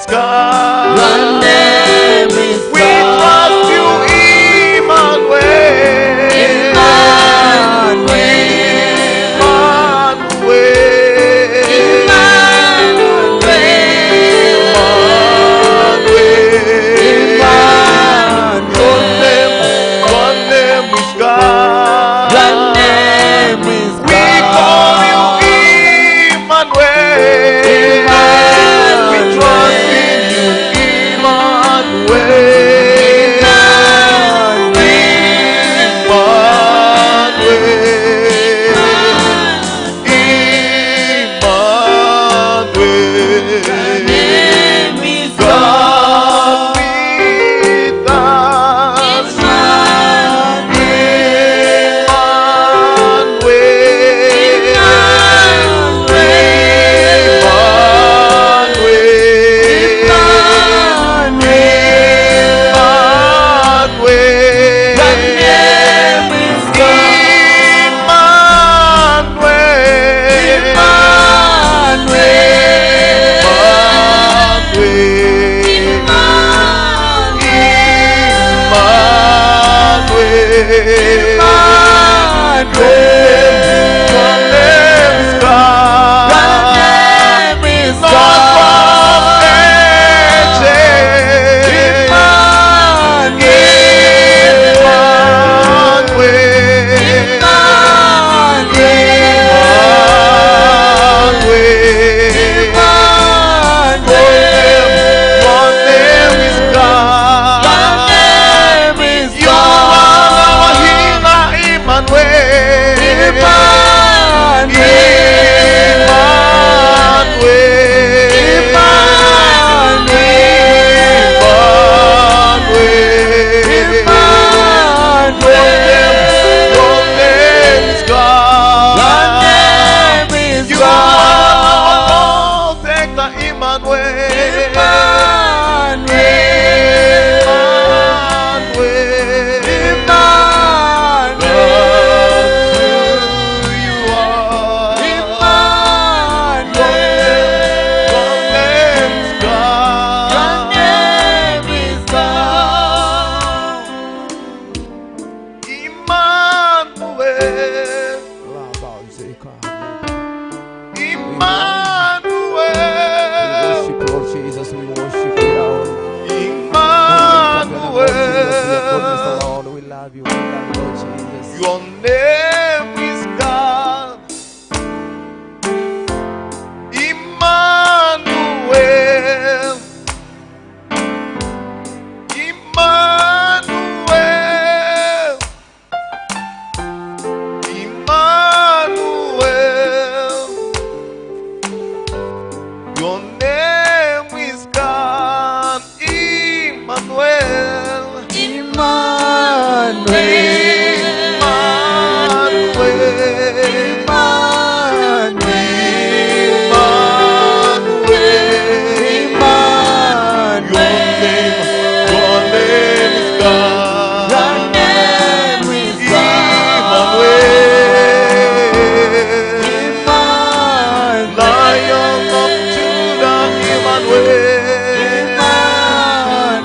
is God. Your name is We God. trust you, Emmanuel. Emmanuel. Emmanuel. Emmanuel. Your name, your name is God. Your name is We call you God. Emmanuel. We trust in you, Emmanuel. Emmanuel. Emmanuel. Name is God God. with us. Emmanuel. Emmanuel. Your name is God. Emmanuel. Your name is Not God. from ages. You are our protector, Emmanuel. Emmanuel. That's who you are. Your name's God. Emmanuel. We Emmanuel. worship Lord Jesus, we worship you, Lord. Emmanuel. Lord, we love you, we love you, Lord Jesus. Your name is God. Emmanuel. Emmanuel. Emmanuel. Your name is God. Emmanuel. Emmanuel. Emmanuel. Your name, your name is God. Emmanuel. Lion of Judah, Emmanuel.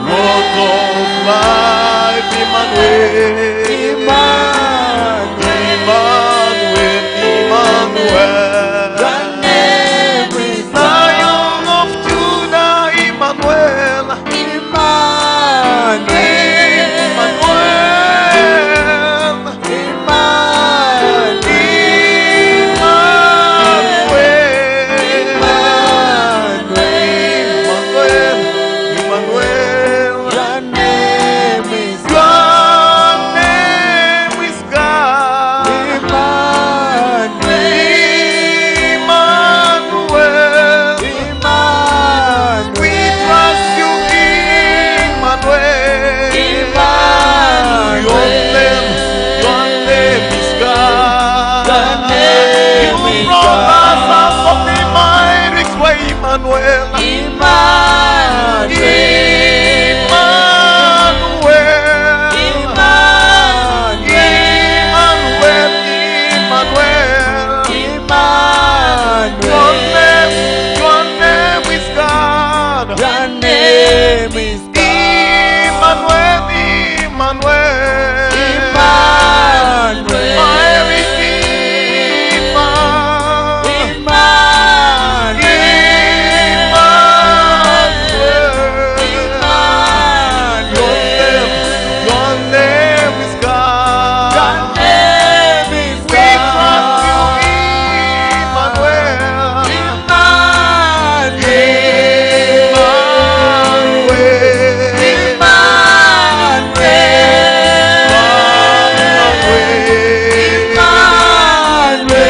Rock of life, Emmanuel. Emmanuel, Emmanuel. Lion of Judah, Emmanuel. Emmanuel. Emmanuel. Emmanuel. Your name is God. name is God. Emmanuel, Emmanuel. Emmanuel. My Redeemer. Emmanuel. Emmanuel. Your name is God. Your name is We trust you, God. Emmanuel. Emmanuel. Emmanuel.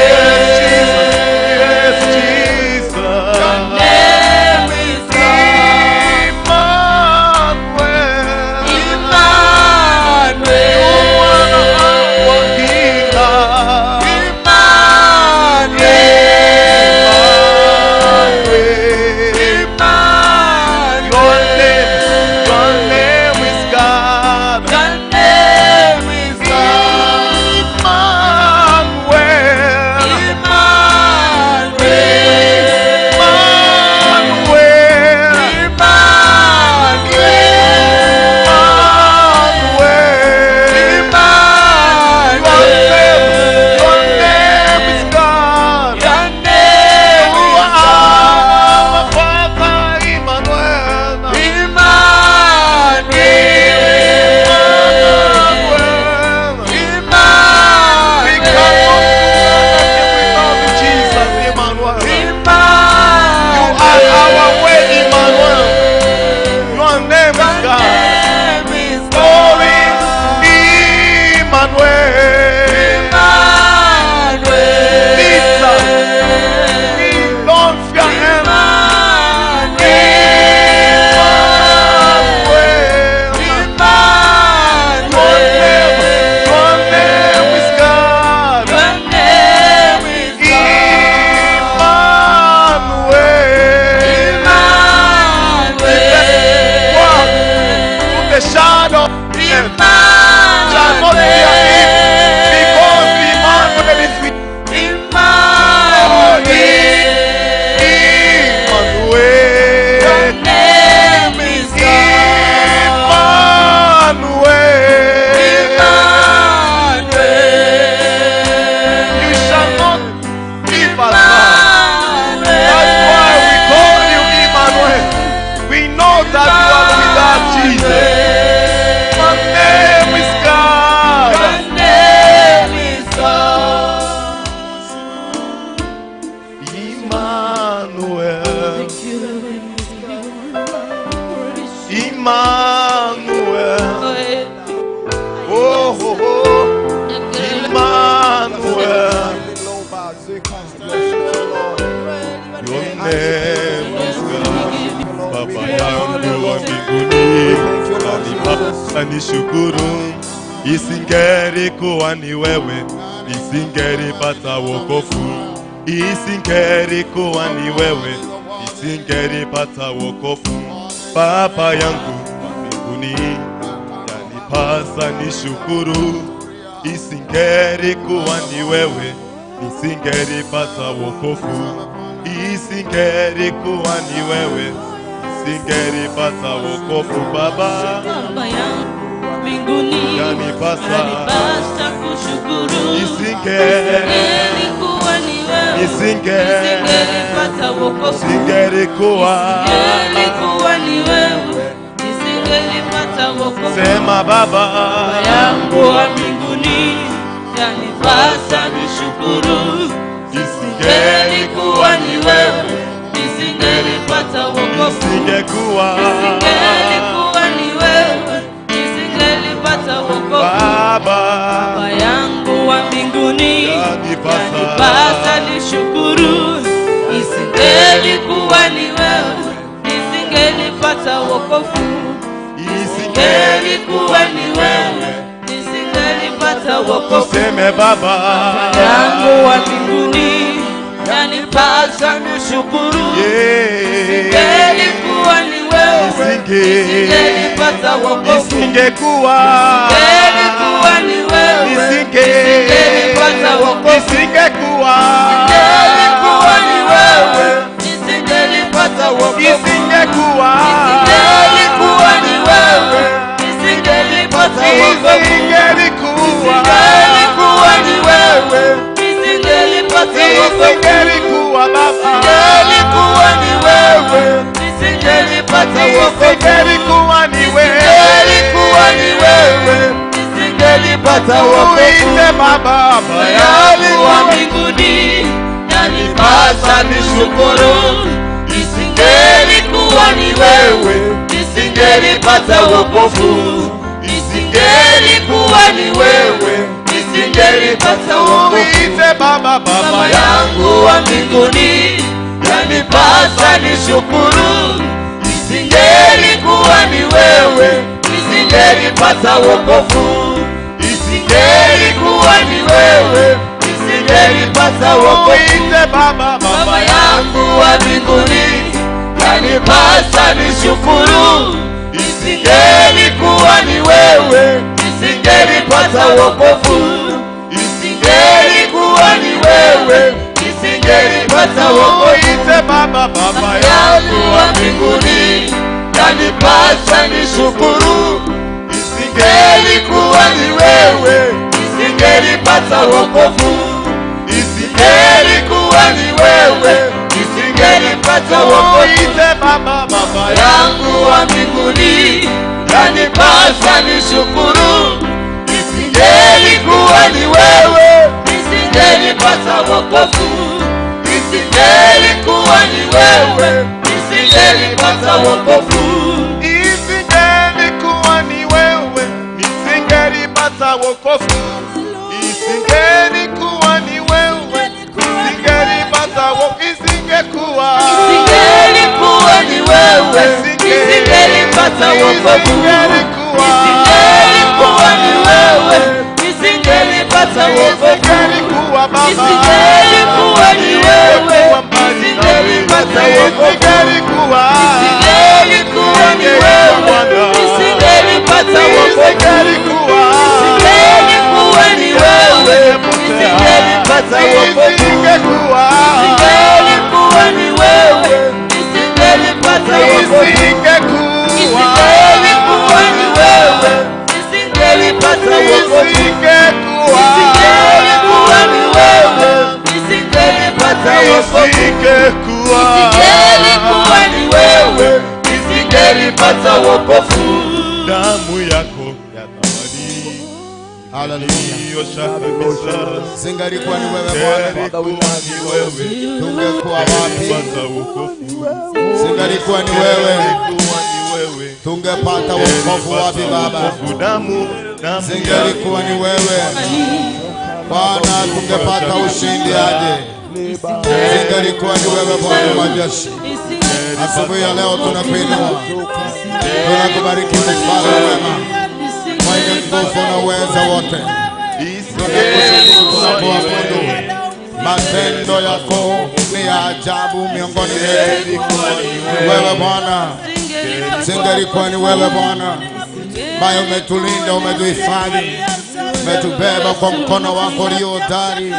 Yes, Jesus. Your name is God. Emmanuel. Emmanuel. Emmanuel. Your name, your name is God. Your name is God. Emmanuel. Emmanuel. Emmanuel. Emmanuel. Your name, your name is God. Your name You is are God. our Father, Emmanuel. Emmanuel. Emmanuel. We cannot do nothing without Jesus, Emmanuel. Emmanuel. You are our way, Emmanuel. Your name is Your God. name is Glory, God. Emmanuel. Emmanuel. Jesus. We don't fear him. Emmanuel. Emmanuel. Your name, your name is God. Your name is God. Emmanuel. Walk through the shadow of death. Shall not fear evil, because Emmanuel is with Emmanuel. Your Emmanuel. name is God. Emmanuel. Emmanuel. You shall not leave us now. That's why we call you Emmanuel. We know that you are with us, Jesus. Your name is God. Your name is God. Emmanuel. Emmanuel. Oh, oh, oh. Emmanuel. Your name is God. Baba yangu wa mbinguni, nanipasa nishukuru. Isingelikuwa ni wewe, nisingelipata wokovu. Isingelikuwa ni wewe, nisingelipata wokovu. Baba yangu wa mbinguni, yanipasa nishukuru. Isingelikuwa ni wewe, nisingelipata wokovu. Isingelikuwa ni wewe, nisingelipata wokovu. Baba Baba yangu mbinguni, Yanipasa. yanipasa kushukuru. Isinge- Isingelikuwa ni wewe, Isinge- nisingelipata wokovu. Isingelikuwa Isingelikuwa ni wewe, nisingelipata wokovu. sema Baba Baba yangu wa mbinguni, yanipasa nishukuru. Isingelikuwa ni wewe, nisingelipata wokovu. Isingekuwa Isingelikuwa ni wewe, nisingelipata wokovu. Baba Baba yangu wa mbinguni, Yanipasa. yanipasa nishukuru. Isingelikuwa ni wewe, nisingelipata wokovu. Isingelikuwa ni wewe, nisingelipata wokovu. Tuseme Baba Yangu wa mbinguni, yanipasa nishukuru. Yeah. Isingelikuwa ni wewe, Isinge- nisingelipata wokovu. Isingekuwa Isingelikuwa ni wewe, Isinge- nisingelipata wokovu. Isingekuwa Isingelikuwa ni wewe, nisingelipata wokovu. Isingekuwa Isingelikuwa Nisingelipata wokovu. Isingelikuwa ni wewe. Isingelikuwa ni wewe, nisingelipata wokovu. Uite Baba, Baba Yangu wa yangu. mbinguni yanipasa nishukuru, isingelikuwa ni wewe, nisingelipata wokovu, isingelikuwa ni wewe, nisingelipata wokovu. Uite Baba, Baba Baba yangu. yangu wa mbinguni yanipasa nishukuru, isingelikuwa ni wewe, nisingelipata wokovu, isingelikuwa ni wewe, nisingelipata wokovu. Uite Baba, Baba Baba yangu. yangu wa mbinguni yanipasa nishukuru, isingelikuwa ni wewe, nisingelipata wokovu, isingelikuwa ni wewe, nisingelipata wokovu. Uite Baba, Baba yangu. Yangu wa mbinguni yanipasa nishukuru, isingelikuwa ni wewe, nisingelipata wokovu, isingelikuwa ni wewe, nisingelipata wokovu. Uite Baba, Baba yangu. Yangu wa mbinguni yanipasa nishukuru, isingelikuwa ni wewe, nisingelipata wokovu, isingelikuwa ni wewe, nisingelipata wokovu. Isingelikuwa ni wewe, nisingelipata wokovu. Isingelikuwa ni wewe, nisingelipata wokovu. Isingekuwa. Isingelikuwa ni wewe, nisingelipata wokovu. Isingelikuwa. Isingelikuwa ni wewe, nisingelipata wokovu. Isingelikuwa Baba. Isingelikuwa ni wewe, Ingekuwa mbali nisingelipata nawe. wokovu. Isingelikuwa. Isingelikuwa ni wewe, nisingelipata wokovu. Isingelikuwa. Isingelikuwa ni wewe, nisingelipata wokovu. Isingekuwa. Isingelikuwa ni wewe, nisingelipata wokovu. Isingekuwa. Isingelikuwa ni wewe, nisingelipata wokovu. Isingekuwa. Isingelikuwa ni wewe, nisingelipata wokovu. Isingekuwa. Isingelikuwa ni wewe, nisingelipata wokovu. Damu yako ya thamani Haleluya. iliosha kabisa. Singalikuwa ni wewe Bwana, Ingelikuwa ni wewe, tungekuwa wapi? ningepata wokovu. Singalikuwa ni wewe, Ingelikuwa ni wewe, tungepata wokovu wapi Baba? wokovu. Damu, damu Singalikuwa ni wewe Bwana, tungepata ushindi aje? Singalikuwa ni wewe Bwana wa majeshi. Asubuhi ya leo tunakuinua, tunakubariki mfalme mwema, mwenye nguvu na uweza wote. Tunakushukuru, tunakuabudu. Matendo yako ni ya ajabu miongoni mwetu. Ni wewe Bwana, singelikuwa ni wewe Bwana ambaye umetulinda, umetuhifadhi, umetubeba kwa mkono wako ulio hodari,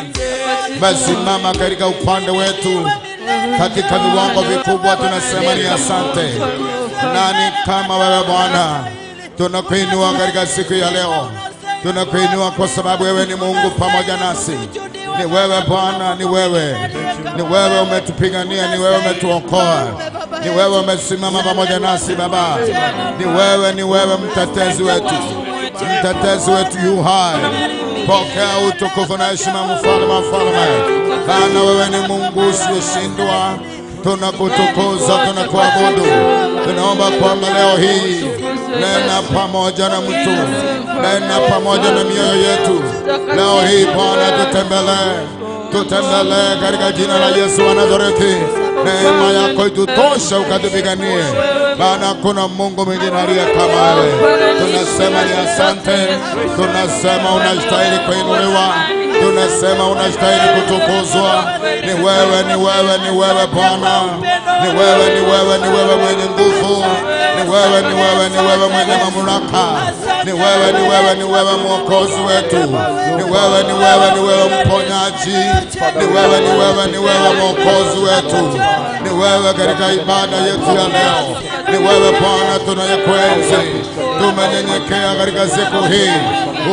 umesimama katika upande wetu katika viwango vikubwa, tunasema ni asante. Nani kama wewe Bwana? Tunakuinua katika siku ya leo, tunakuinua kwa sababu wewe ni Mungu pamoja nasi. Ni wewe Bwana, ni wewe, ni wewe umetupigania, ni wewe umetuokoa, ni wewe umesimama pamoja nasi Baba, ni wewe, ni wewe mtetezi wetu, mtetezi wetu yu hai. Pokea utukufu na heshima, mfalme wa falme. Bwana, wewe ni Mungu usiyeshindwa, tunakutukuza, tunakuabudu. Tunaomba kwamba leo hii nena pamoja na mtu, nena pamoja na mioyo yetu. Leo hii Bwana, tutembelee, tutembelee katika jina la Yesu wa Nazareti. Neema yako itutosha, ukatupiganie Bwana. Kuna Mungu mwingine aliye kama wewe. Tunasema ni asante, tunasema unastahili kuinuliwa, tunasema unastahili kutukuzwa. Ni wewe, ni wewe, ni wewe Bwana, ni wewe, ni wewe, ni wewe mwenye nguvu, ni wewe, ni wewe, ni wewe mwenye mamlaka, ni wewe, ni wewe, ni wewe mwokozi wetu, ni wewe, ni wewe, ni wewe mponyaji, ni wewe, ni wewe, ni wewe mwokozi wetu, ni wewe katika ibada yetu ya leo. Ni wewe Bwana tunayekuenzi, tumenyenyekea katika siku hii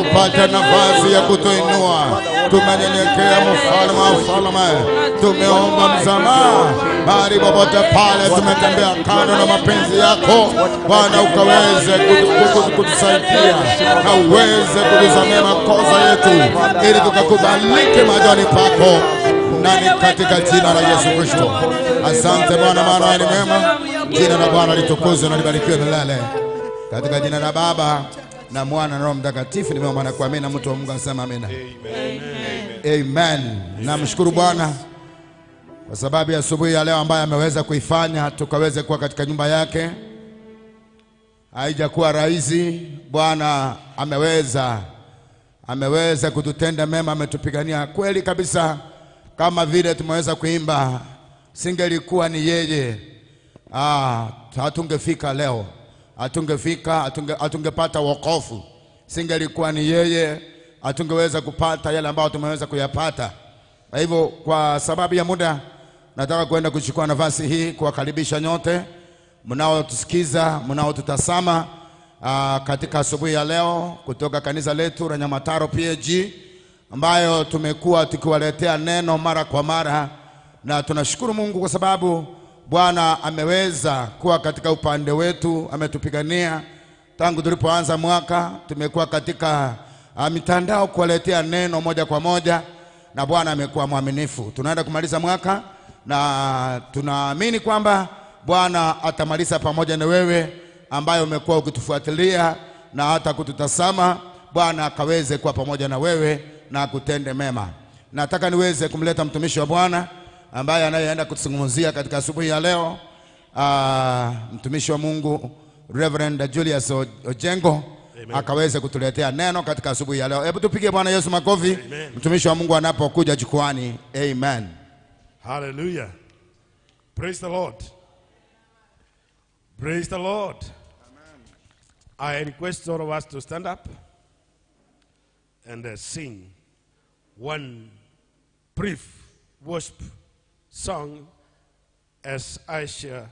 upate nafasi ya kutuinua. Tumenyenyekea mfalme wa falme, tumeomba msamaha mahali popote pale tumetembea kando na mapenzi yako Bwana, ukaweze kutusaidia na uweze kutusamehe makosa yetu ili tukakubalike machoni pako, na ni katika jina la Yesu Kristo. Asante Bwana, maana wewe ni mwema. Jina la Bwana litukuzwe na libarikiwe milele. Katika jina la Baba na Mwana na Roho Mtakatifu nimeomba na kuamini, na mtu wa Mungu asema amina. Amen. Namshukuru Bwana kwa sababu ya asubuhi ya leo ambayo ameweza kuifanya tukaweze kuwa katika nyumba yake. Haijakuwa rahisi, Bwana ameweza kututenda mema, ametupigania kweli kabisa, kama vile tumeweza kuimba, singelikuwa ni yeye hatungefika leo, hatungefika, hatungepata wokovu. Singelikuwa ni yeye, hatungeweza kupata yale ambayo tumeweza kuyapata. Kwa hivyo, kwa sababu ya muda, nataka kwenda kuchukua nafasi hii kuwakaribisha nyote mnaotusikiza, mnaotutazama katika asubuhi ya leo kutoka kanisa letu la Nyamataro PAG ambayo tumekuwa tukiwaletea neno mara kwa mara, na tunashukuru Mungu kwa sababu Bwana ameweza kuwa katika upande wetu, ametupigania tangu tulipoanza mwaka. Tumekuwa katika mitandao kuwaletea neno moja kwa moja, na Bwana amekuwa mwaminifu. Tunaenda kumaliza mwaka na tunaamini kwamba Bwana atamaliza pamoja na wewe ambaye umekuwa ukitufuatilia na hata kututazama. Bwana akaweze kuwa pamoja na wewe na akutende mema. Nataka niweze kumleta mtumishi wa Bwana ambaye anayeenda kutuzungumzia katika asubuhi ya leo, mtumishi wa Mungu Reverend Julius Ojengo akaweze kutuletea neno katika asubuhi ya leo. Hebu tupige Bwana Yesu makofi mtumishi wa Mungu anapokuja jukwani. Amen. Hallelujah. Praise the Lord. Praise the Lord. I request all of us to stand up and sing one brief worship song as I share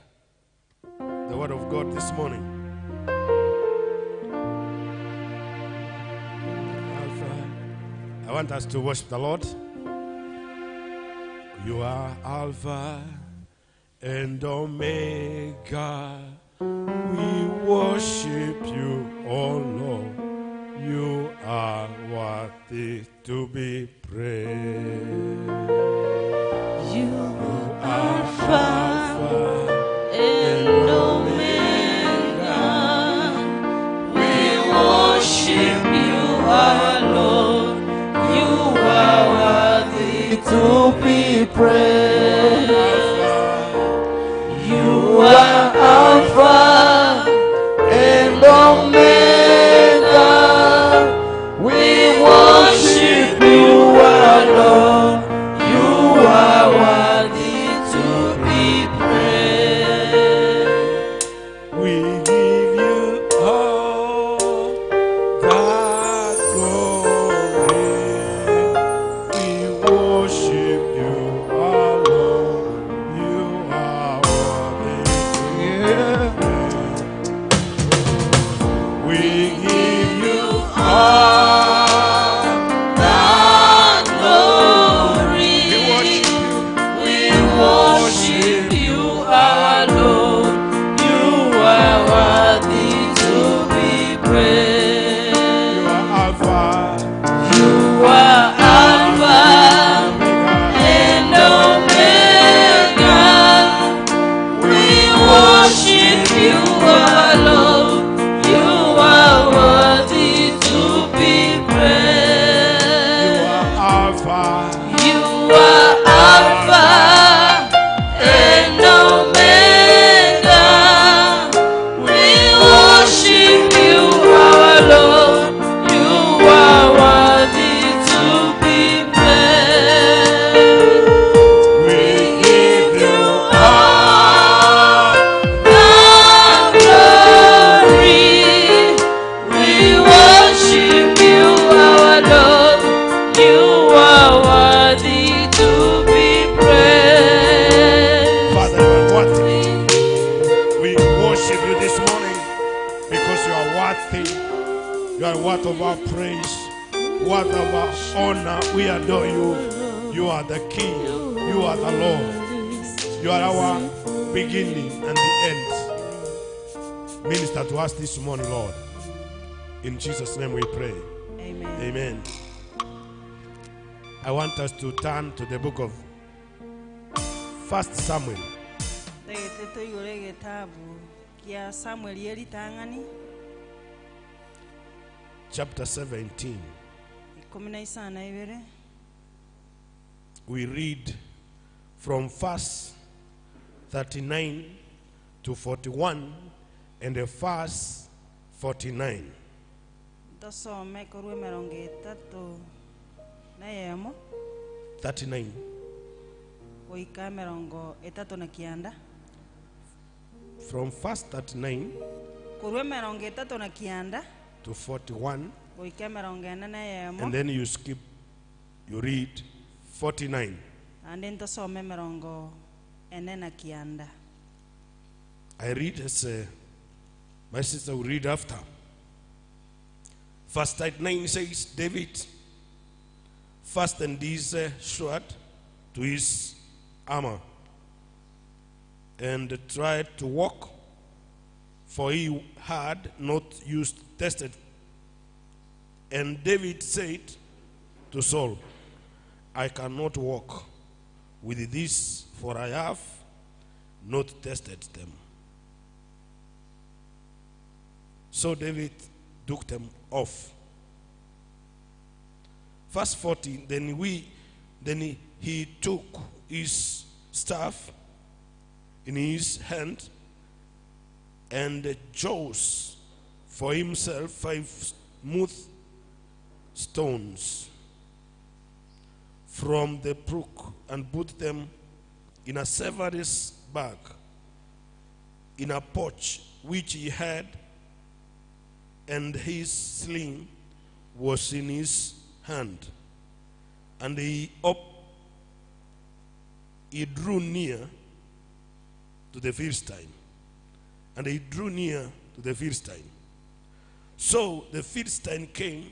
the word of God this morning. Alpha. I want us to worship the Lord. You are Alpha and Omega. We worship you, O Lord. You are worthy to be praised. You are Alpha and Omega. We worship you, our Lord. You are worthy to be praised. You are Alpha and Omega. We worship you, our Lord. You are worthy to be praised. We give you all the glory. We worship you, our worship you this morning because you are worthy. You are worth of our praise, worth of our honor. We adore you. You are the King. You are the Lord. You are our beginning and the end. Minister to us this morning, Lord. In Jesus' name we pray. Amen. Amen. I want us to turn to the book of First Samuel. Tagete toigore egetabu kia Samuel eritang'ani chapter 17. 12. We read from verse 39 to 41 and the verse 49. Tosome korwa emerongo etato na eyemo 39 goika emerongo etato na kianda. From verse 39 Korwa emerongo etato na kianda to 41, goika emerongo ene na eyemo and then you skip, you read 49. Ande ntosome emerongo ene na kianda. I read as my sister will read after. Verse 39 says, David fastened his sword to his armor and tried to walk, for he had not used tested. And David said to Saul, I cannot walk with this, for I have not tested them. So David took them off. Verse 40, then he took his staff in his hand and chose for himself 5 smooth stones from the brook and put them in a servant's bag, in a pouch which he had, and his sling was in his hand. And he drew near to the Philistine. And he drew near to the Philistine. So the Philistine came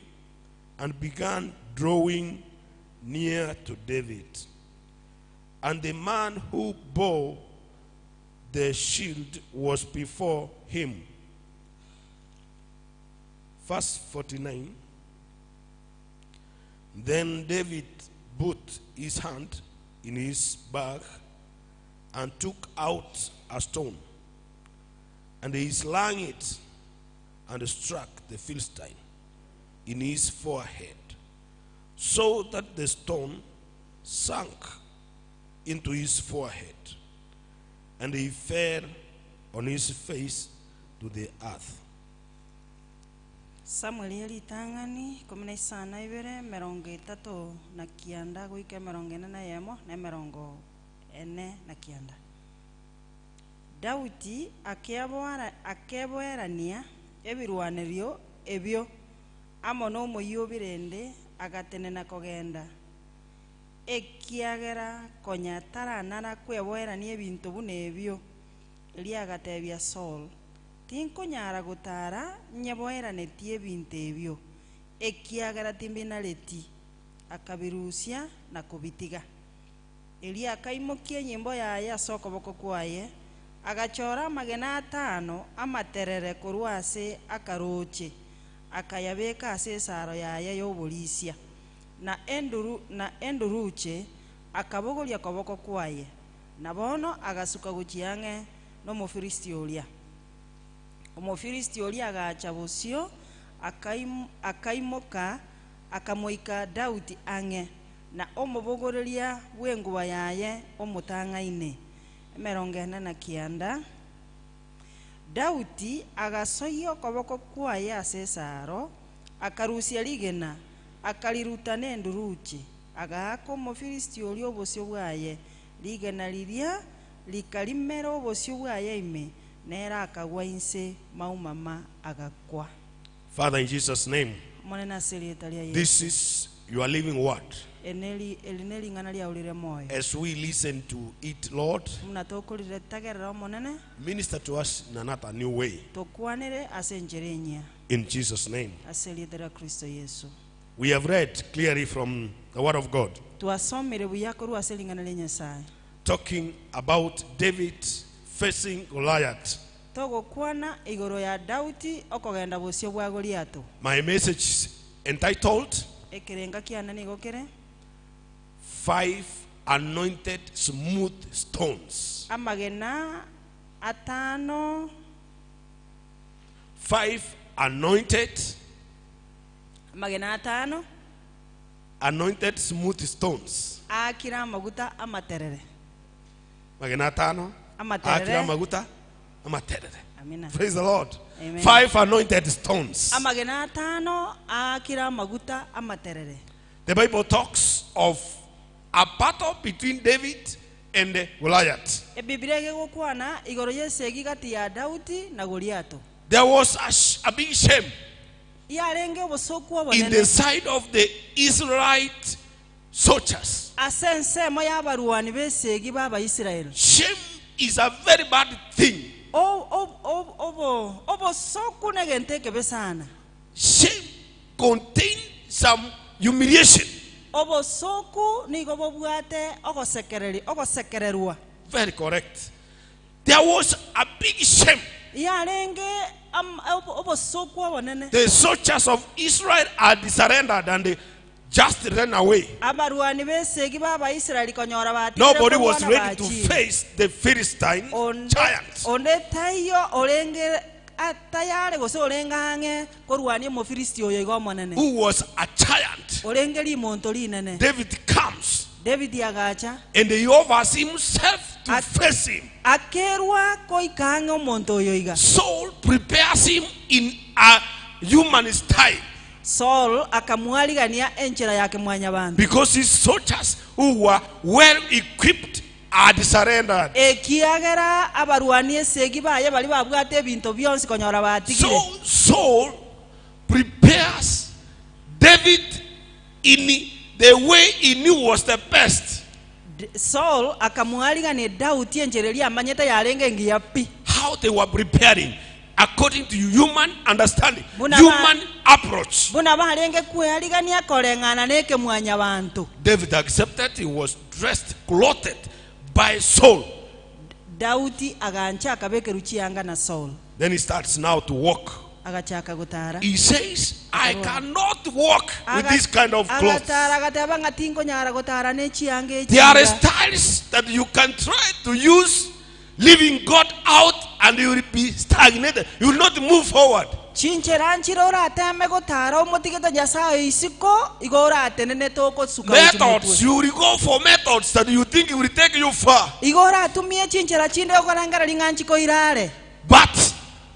and began drawing near to David. And the man who bore the shield was before him. Verse 49. Then David put his hand in his bag and took out a stone, and he slung it and struck the Philistine in his forehead, so that the stone sank into his forehead, and he fell on his face to the earth. Samuel eritang'ani 15 39 goika 41 na 49. Daudi akeboerania ebirwanerio ebio amo n'omoyio birende agatenena kogenda, ekiagera konya taranara kweboerania ebinto buna ebio. Erio agatebia Saul, tinkonyara gotara nyeboeranetie ebinto ebio, ekiagera timbinareti. Akabirusia na kobitiga. Erio akaimokia enyimbo yaye ase okoboko kwaye, agachora amagena atano amaterere korwa ase akaroche, akayabeka ase esaro yaye y'oborisia, na enduruche akabogoria koboko kwaye, na bono agasuka gochia ang'e n'Omofilisti oria. Omofilisti oria agacha bosio, akaimoka, akamoika Daudi ang'e, na omobogoreria bw'enguba yaye omotang'aine. 49. Daudi agasoyia okoboko kwaye ase esaro, akarusia rigena, akariruta n'enduruche, agaaka Omofilisti oria obosio bwaye. Rigena riria rikarimera obosio bwaye ime, nere akagwa inse maumama agakwa. Father, in Jesus' name, Monene ase erieta ria Yesu. this is your living word. Eneri eri nering'ana riao rire moyo. As we listen to it, Lord, Buna tokorire-tagerera Omonene. minister to us in another new way. Tokwanere ase enchera enyia. In Jesus' name. Ase erieta ria Kristo Yeso. We have read clearly from the Word of God. Twasomire buya korwa ase ring'ana ria Nyasae. Talking about David facing Goliath. Togokwana igoro ya Daudi okogenda bosio bwa Goliato. My message is entitled. Ekerenga kiane nigo kere. Five anointed smooth stones. Amagena atano. Five anointed. Amagena atano. Anointed smooth stones. Aakire amaguta amaterere. Amagena atano. Amaterere. Aakire amaguta amaterere. Amina. Praise the Lord. Amen. Five anointed stones. Amagena atano aakire amaguta amaterere. The Bible talks of a battle between David and Goliath. Ebibilia egegokwana igoro y'esegi gati ya Daudi na Goliato. There was a, sh- a big shame Yarenge obosoku in obonene the side of the Israelite soldiers. ase ensemo y'abarwani b'esegi b'Abaisraeli. Shame is a very bad thing. O- o- o- obo- Obosoku negento ekebe sana. Shame contains some humiliation. Obosoku nigo bobwate ogosekereri ogosekererwa. Very correct. There was a big shame. Yarenge am- obo- obosoku obonene. The soldiers of Israel had surrendered and they just ran away. Abarwani b'esegi b'Abaisraeli konyora batigire Nobody was korwana ready to bachire. face the Philistine Onde, giant. onde taiyo orenge atayare gose orenge ang'e korwania omofilisti oyo iga omonene. Who was a giant. Orenge rimonto rinene. David comes David agacha and he offers himself to Ak- face him. akerwa koika ang'e omonto oyo iga. Saul prepares him in a human style Saul akamwarigania enchera ya kemwanyabanto. because his soldiers who were well equipped had surrendered. Ekiagera abarwani esegi baye baria babwate ebinto bionsi konyora batigire. So Saul prepares David in the way he knew was the best. Saul akamwarigania Daudi enchera eria amanyete yarenge engiya pi. How they were preparing according to human understanding, Buna human approach. Buna barenge kwearigania koreng'ana na ekemwanyabanto. David accepted, he was dressed, clothed by Saul. Daudi agancha akabekerwa chianga na Saul. Then he starts now to walk. Agachaka gotara. He says, I cannot walk with this kind of clothes. Agatara agateba ng'a tinkonyara gotara ne chianga echi There are iga. styles that you can try to use, leaving God out, and you will be stagnated. You will not move forward. Chinchera nchire orateme gotara omotigete Nyasaye isiko, igo oratenene togosuka gochia Methods, motwe. you will go for methods that you think will take you far. Igo oratumie chinchera chinde okorengereria ng'a nchikoirare. But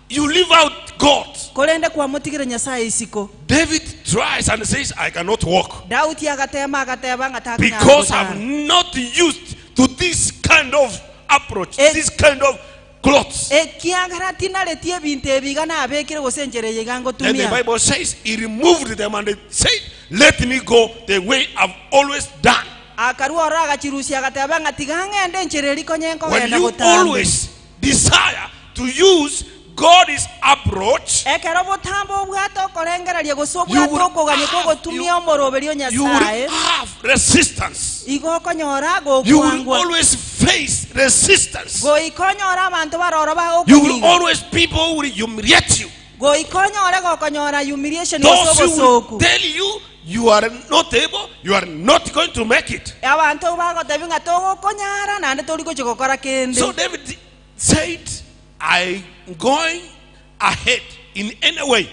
you leave out God. Korende kwamotigire Nyasaye isiko. David tries and says, I cannot walk. Daudi agatema agateba ng'a takonyara Because gotara. I'm not used to this kind of approach, Eh. this kind of clothes. Ekiagera tinareti ebinto ebi iga nabekire gose enchera eye iga Then the ngotumia. Bible says he removed them and he said, Let me go the way I've always done. Akarua ororo agachirusia agateba ng'a tiga ng'ende enchera eria konya When nkogenda you gotambe. always desire to use God's approach, Ekero botambe obwate okorengereria gose you obwate will okogania have, kogotumia you, omoroberio you will Nyasaye, have resistance. igo okonyora You will gokwangwa. always face resistance. Goika onyore abanto baroro You will bagokomiga. always people who will humiliate you. Goika onyore gokonyora humiliation gose Those who will obosoku. tell you you are not able, you are not going to make it. Abanto bagotebia ng'a togokonyara naende tori gochia gokora kende. So David said, I'm going ahead in any way,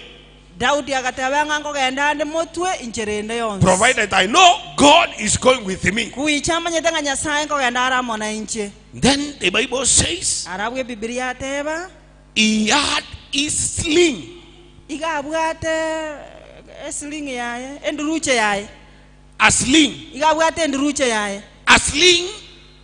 Daudi agateba ng'a nkogenda ande motwe inchera ende yonsi. provided I know God is going with me. Goicha amanyete ng'a Nyasaye nkogenda are amo na inche. Then the Bible says Arabwo Ebibilia yateba, he had his sling. Iga abwate esling yaye, enduruche yaye. A sling. Iga abwate enduruche yaye. A sling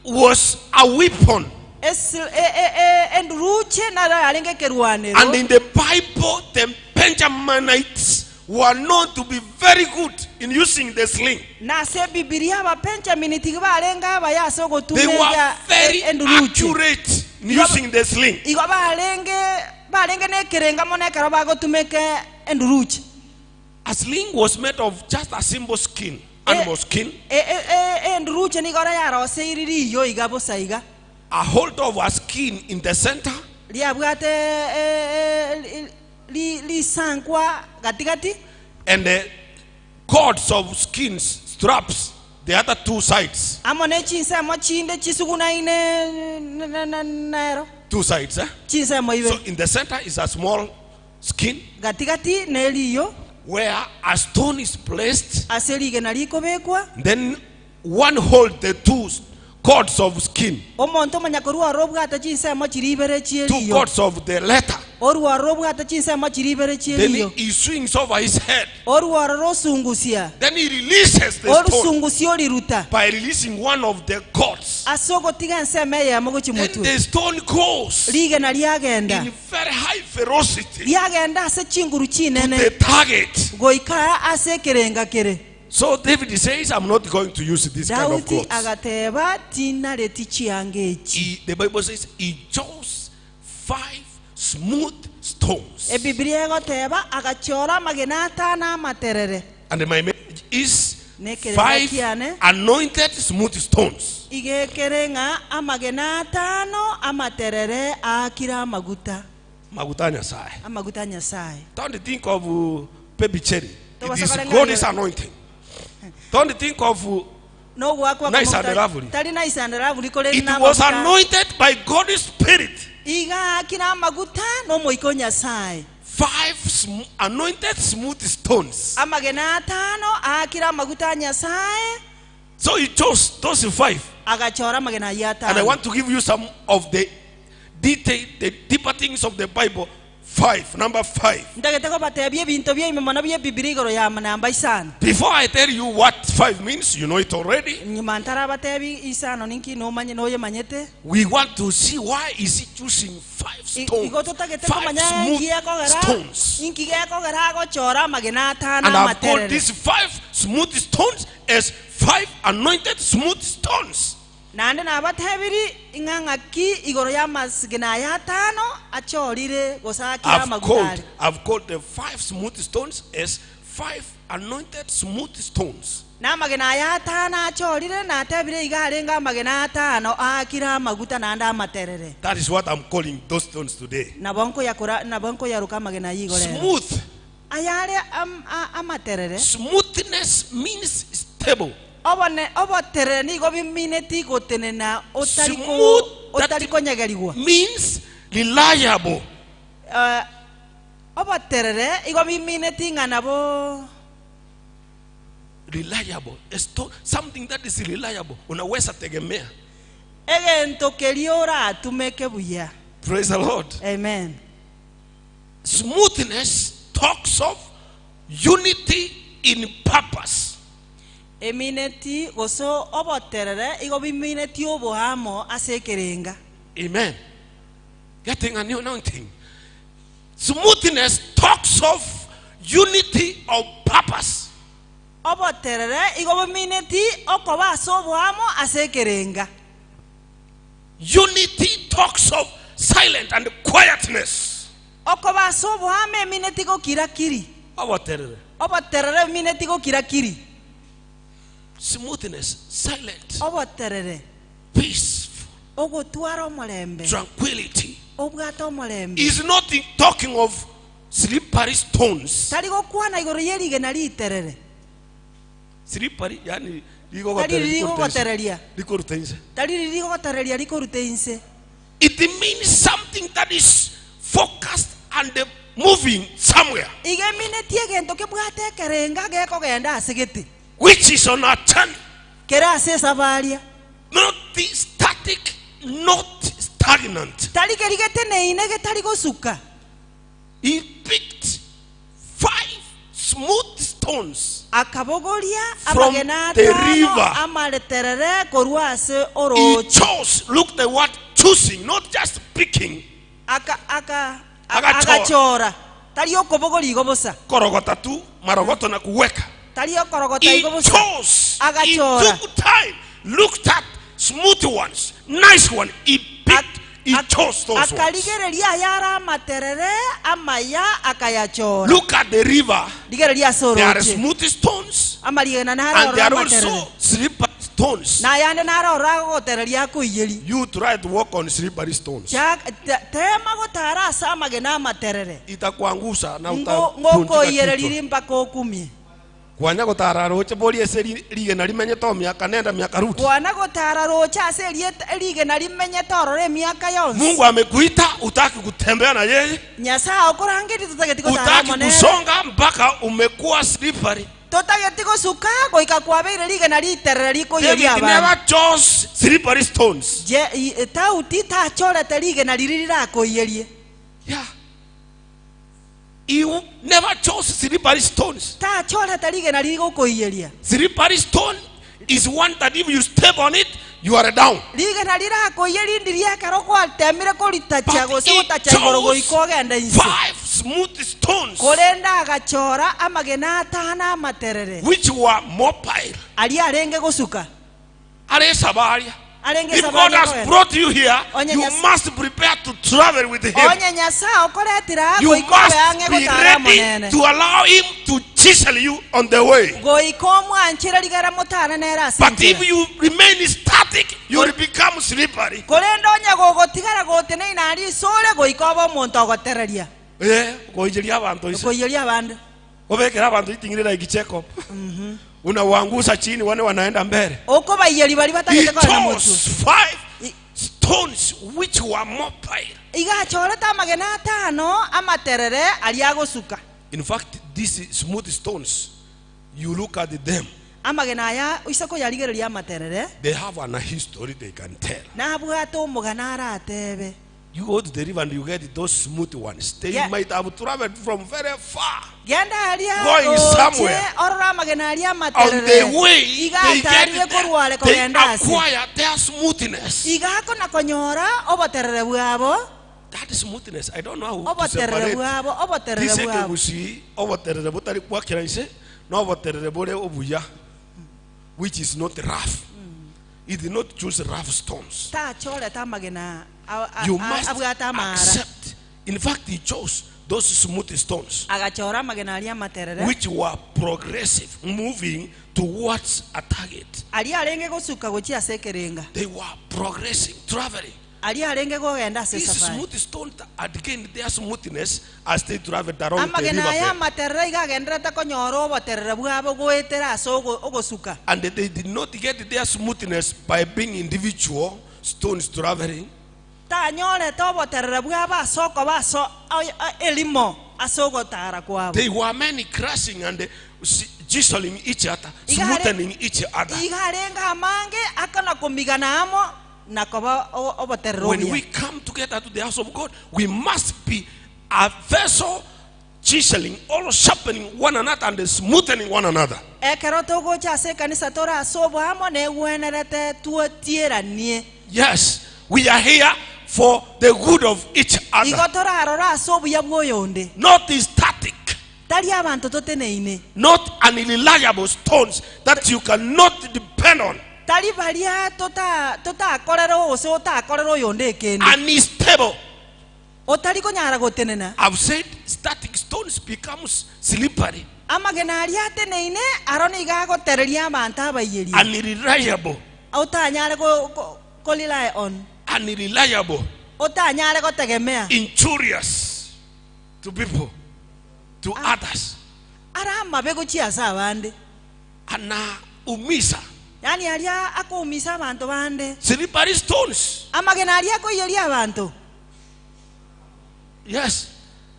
was a weapon. Esi- e- e- e- enduruche naro yarenge ekerwanero. And in the Bible, the Benjaminites were known to be very good in using the sling. Na ase Ebibilia Ababenjamini tiga barenge abaya ase They were ogotumia very enduruche. accurate in using the sling. Igo barenge barenge nekerenga mono ekero bagotumeka enduruche. A sling was made of just a simple skin, animal skin, E- e- e- Enduruche nigo ora yaroseiri riyo iga bosa iga. a hold of a skin in the center, Riabwate e- e- li- risankwa gatigati and the cords of skins, straps, the other two sides. amo ne chinsemo chinde chisugunaine na- na- nero Two sides, eh? chinsemo So ibe in the center is a small skin gatigati ne riyo where a stone is placed. ase rigena rikobekwa Then one hold the two cords of skin, omonto omanya korwa oro obwate chinsemo chiri ibere two chieriyo cords of the letter. orwa oro obwate chinsemo chiri ibere Then chieriyo he swings over his head. orwa oro rosungusia Then he releases the stone orusungusia oriruta by releasing one of the cords. ase ogotiga ensemo eyemo gochi Then motwe the stone goes rigena riagenda in very high velocity riagenda ase chinguru to chinene the target. goika ase ekerenga kere So David says, I'm not going to use this kind of Daudi clothes. agateba tinareti chianga echi He, the Bible says he chose five smooth stones. Ebibilia egoteba agachora amagena atano amaterere And my message is Nekerera five kiane. anointed smooth stones. igekere ng'a amagena atano amaterere aakire amaguta Maguta Nyasaye. amaguta Nyasaye Don't think of baby cherry. It Tobasa is korenga God's yo- anointing. Don't think of nogwakwa Nice and lovely. tari nice and lovely kore it was anointed by God's spirit. iga akire amaguta n'omoika o Nyasaye Five anointed smooth stones. amagena atano aakire amaguta a Nyasaye So he chose those five. agachora amagena ayio And I atano want to give you some of the detail, the deeper things of the Bible. Five, number five. Ndagete kobatebia ebinto bia ime mono bia Bibilia igoro ya namba isano. Before I tell you what five means, you know it already. Nyuma ntarabatebi isano ninki nomanye noyemanyete. We want to see why is he choosing five stones, Igo totagete five komanya smooth inki gekogera stones. inki gekogera agochora amagena atano And I've called amaterere. these five smooth stones as five anointed smooth stones. Naende nabatebiri ing'a ng'aki igoro y'amagena aya atano achorire gose akire amaguta are. I've called the five smooth stones as five anointed smooth stones. Namagena aya atano achorire natebire iga arenge amagena atano aakire amaguta naende amaterere. That is what I'm calling those stones today. Nabo nkoyakora nabo nkoyaruka amagena aya igoro ere. Smooth. Ayare am, a, amaterere. Smoothness means stable. Obone oboterere nigo bimineti gotenena otari ko Smooth that otari konyegerigwa. means reliable. Eh, oboterere igo bimineti ng'a nabo Reliable. A something that is reliable. Unaweza tegemea. Egento keria oratumeke buya. Praise the Lord. Amen. Smoothness talks of unity in purpose. Emineti gose oboterere igo bimineti oboamo ase ekerenga. Amen. Getting a new anointing. Smoothness talks of unity of purpose. Oboterere igo bimineti okoba ase oboamo ase ekerenga. Unity talks of silent and quietness. Okoba ase oboamo emineti gokirakiri. Oboterere. Oboterere emineti gokirakiri. Smoothness, silent, Oboterere. peaceful, Ogotwara omorembe. tranquility. Obwate omorembe. Is not in talking of slippery stones. Tari gokwana igoro yerigena riterere. Slippery, yani Tari rigogotereria. rikoruta inse. Tari rigogotereria rikorute inse. It means something that is focused and moving somewhere. Igemineti egento kebwate ekerenga gekogenda ase gete. Which is on a journey. Kere ase esabaria. Not static, not stagnant. Tari kerigete neine getari gosuka. He picked five smooth stones. Akabogoria From amagena the atano river. amareterere korwa ase He oroche. chose, look the word choosing, not just picking. Aka, aka, Agachora. agachora. Tari okobogoria igo bosa. Korogota tu, marogoto na kuweka. Tari okorogota He igo bosa. chose. He Agachora. took time, looked at smooth ones, nice one. He picked, he chose those ones. Akarigereria ayare amaterere amaya akayachora. Look at the river. Rigereria ase There are oroche. smooth stones Amarigena nare and there ororo are amaterere. also slippery stones. Na ayande nare ororo agogotereria akoiyeria. You try to walk on slippery stones. Tema gotara ase amagena amaterere. Itakuangusha na Ngo- utavunjika Ngokoiyereria kichwa. mpaka okumie. Kwanya gotara roche bori ase rigena rimenyete omiaka nenda miaka rudi. Kwana gotara roche ase erieta rigena rimenyete ororo emiaka yonsi. Mungu amekuita, utaki kutembea na yeye, Nyasaye okorangeria totageti gotara utaki monene. kusonga mpaka umekuwa slippery. Totageti gosuka goika kwabeire rigena riterere rikoiyeria David abana. never chose slippery stones. Je, Daudi tachorete rigena riri rirakoiyerie. Yeah. He never chose slippery stones. Tachorete rigena rigokoiyeria. Slippery stone is one that if you step on it, you are down. Rigena rirakoiyeria ndiri ekero gwatemire koritacha But gose he gotacha igoro chose goika ogende inse. five smooth stones Korende agachora amagena atano amaterere. which were mobile. Aria arenge gosuka. Are sabaria. Arenge If God sabaria has kogenda. brought you here, Onye you must prepare to travel with him. Onye Nyasaye okoretire You goika obe ang'e must be gotara ready monene. to allow him to chisel you on the way. Goika omwanchire rigera motare nere ase But if enchera. you remain static, you will become slippery. Korende onye gogotigara goteneina aria isore goika obe omonto ogotereria. Eh, goicheria abanto ise. Goiyeria abande. Obekera abanto iting'ire like Jacob. Unawaangusha chini wane wanaenda mbele. Okobaiyeri bari He batagete kogenda motwe. chose five stones which were mobile. Iga achorete amagena atano amaterere aria agosuka. In fact, these smooth stones, you look at them, Amagena aya ise koyarigereria amaterere. they have an history they can tell. Nabwate omogana aratebe. You go to the river and you get those smooth ones. They Yeah. might have traveled from very far. Genda aria Going roche, somewhere. orore amagena aria On the amaterere. way, they Iga atarire get there, korware they kogenda ase. acquire their smoothness. Iga akona konyora oboterere bwabo. That smoothness, I don't know how to Oboterere separate. bwabo, oboterere This bwabo. ekegusi, oboterere botari kwakera inse, na oboterere bore obuya, which is not rough. He did not choose rough stones. Tachorete amagena You must abwate amara. accept. In fact, he chose those smooth stones, Agachora amagena aria amaterere. which were progressive, moving towards a target. Aria arenge gosuka gochia ase ekerenga. They were progressing, traveling. Aria arenge kogenda ase These safari. smooth stones had gained their smoothness as they traveled around the Amagena aya river. amaterere iga agenderete konyora oboterere bwabo goetera ase ogosuka. And they did not get their smoothness by being individual stones traveling. Tanyorete oboterere bwabo ase okoba ase elimo ase ogotara kwabo. They were many crashing and chiseling each other, smoothening each other. Iga arenge amange akana komigana amo na koba oboterere When obuya. we come together to the house of God, we must be a vessel chiseling or sharpening one another and smoothening one another. Ekero togocha ase ekanisa tore ase oboamo negwenerete twotieranie. Yes, we are here for the good of each other. Igo torarora ase obuya bw'oyonde. Not static. Tari abanto toteneine. Not unreliable stones that you cannot depend on. Tari baria totakorera gose otakorera oyonde ekende. Unstable. Otari konyara gotenena. I've said static stones becomes slippery. Amagena aria ateneine aro niga agotereria abanto abaiyerie. Unreliable. Otanyare ko rely on. Unreliable. Otanyare gotegemea. Injurious to people, to others. Ara amabe gochia ase abande. Anaumisa. Yani aria akoumisa abanto bande. Slippery stones. Amagena aria akoiyeria abanto. Yes.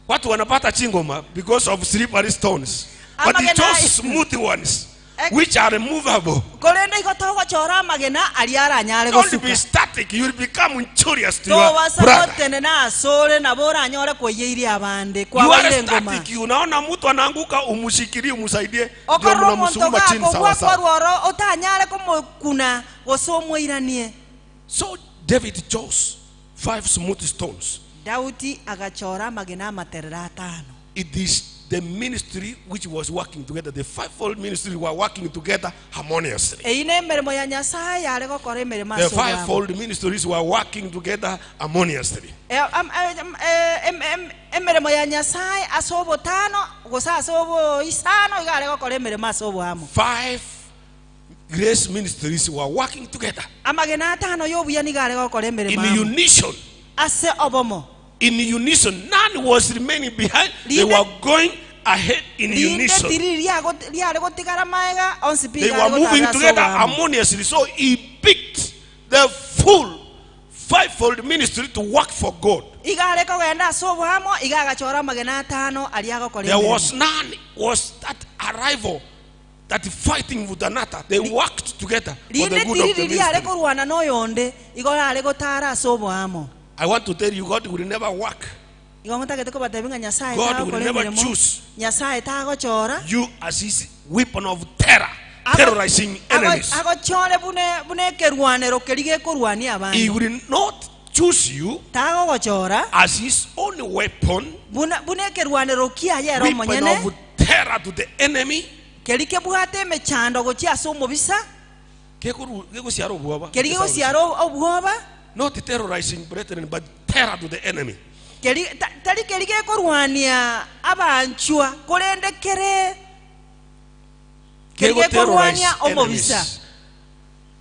Watu wanapata chingoma because of slippery stones. But he Amagena chose smooth ones which are movable. Korende igo togochora amagena aria aranyare Don't gosuka. be static, you will become injurious to your Tobasa brother. gotenena asore nabo oranyore koiyeria abande. You are Kwabaire ngoma. static, unaona mtu anaanguka umshikilie umsaidie, ndio Okorwo omonto mnamsukuma chini gakogwa sawa sawa. kwarworo otanyare komokuna gose omoiranie. So David chose 5 smooth stones. Daudi agachora amagena amaterere atano. It is the ministry which was working together. The fivefold ministry were working together harmoniously. Eyio nemeremo ya Nyasae yare gokora emeremo The ase obwamo. fivefold ministries were working together harmoniously. E- am- e- em- e- em- em- Emeremo ya Nyasae ase obotano gose ase oboisano iga are gokora emeremo ase oboamo. Five grace ministries were working together Amagena atano y'obuya nigo are gokora in emeremo amo unison. ase obomo. In unison. None was remaining behind. They Rinde- were going ahead in Rinde unison. tiriri riago- riare gotigara maega onsi pi They iga were are moving gotara ase together oboamo. harmoniously. So he picked the full fivefold ministry to work for God. Iga are kogenda ase oboamo, iga agachora amagena atano aria agokora There was emeremo. none was that arrival that fighting with another. They worked together for the Rinde good of the tiriri riare ministry. korwana noyonde, igo are gotara ase oboamo. I want to tell you, God will never work. Igo ngotagete kobatebia ng'a Nyasaye God will tagokora never emeremo, choose Nyasaye tagochora you as his weapon of terror, Ago- terrorizing ago- enemies. agochore bune bune ekerwanero keria gekorwania He abande. will not choose you Tagogochora as his own weapon, buna buna ekerwanero kiaye ere weapon omonyene of terror to the enemy. keria kebwate emechando gochia ase omobisa Kekoru- kegosiara obwoba. keria kegosiara obwoba Not terrorizing brethren, but terror to the enemy. keri ta- tari keri gekorwania abanchwa korende kere keri Kego terrorize gekorwania omobisa enemies.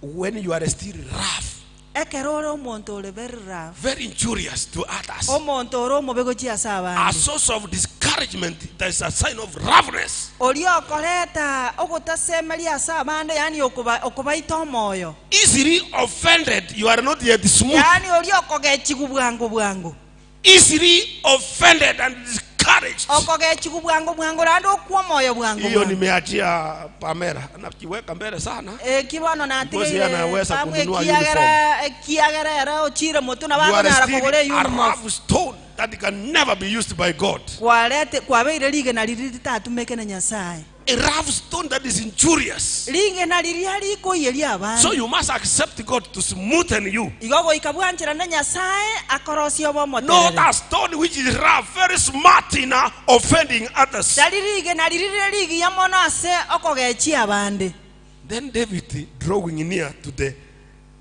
When you are still rough, ekero ore omonto ore very rough very injurious to others, omonto ore omobe gochia ase a abande source of discouragement, there is a sign of roughness. oria okoreta ogotasemeria ase abande yaani okoba okobaita omoyo Easily offended, you are not yet smooth. yaani oria okogechigwa bwango bwango Easily offended and discouraged. Okogechigwa bwango bwango naende okwa omoyo bwango Hiyo bwango. nimeachia Pamela, nakiweka mbele sana. Eki bono Because yeye natigeire anaweza pamwe kununua ekiagera ekiagera ere ochire motwe nabo You are akonyara still kogora a euniform. rough stone that can never be used by God. Kwarete kwabeire rigena riria ritatumeke na Nyasaye. A rough stone that is injurious. Rigena riria rikoiyeria So abande. you must accept God to smoothen you. Igo goika bwancherane Nyasaye akorosie obe Not omoterere. a stone which is rough, very smart in offending others. Tari rigena riria rire rigiya mono ase okogechia abande. Then David drawing near to the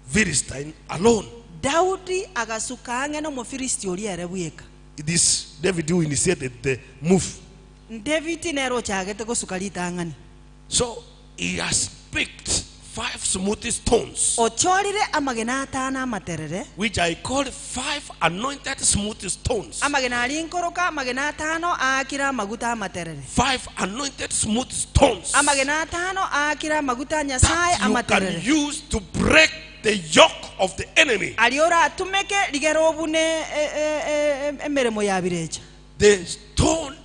Philistine alone. Daudi agasuka ang'e n'Omofilisti oria ere bweka. It is David who initiated the move. David nere ochagete gosuka ritang'ani. So he has picked five smooth stones, Ochorire amagena atano amaterere. which I call five anointed smooth stones. Amagena aria nkoroka amagena atano aakire amaguta amaterere. Five anointed smooth stones Amagena atano aakire amaguta a Nyasaye that you can amaterere. use to break the yoke of the enemy. Aria oratumeke rigere obune e- e- e- e- emeremo ya birecha. The stone,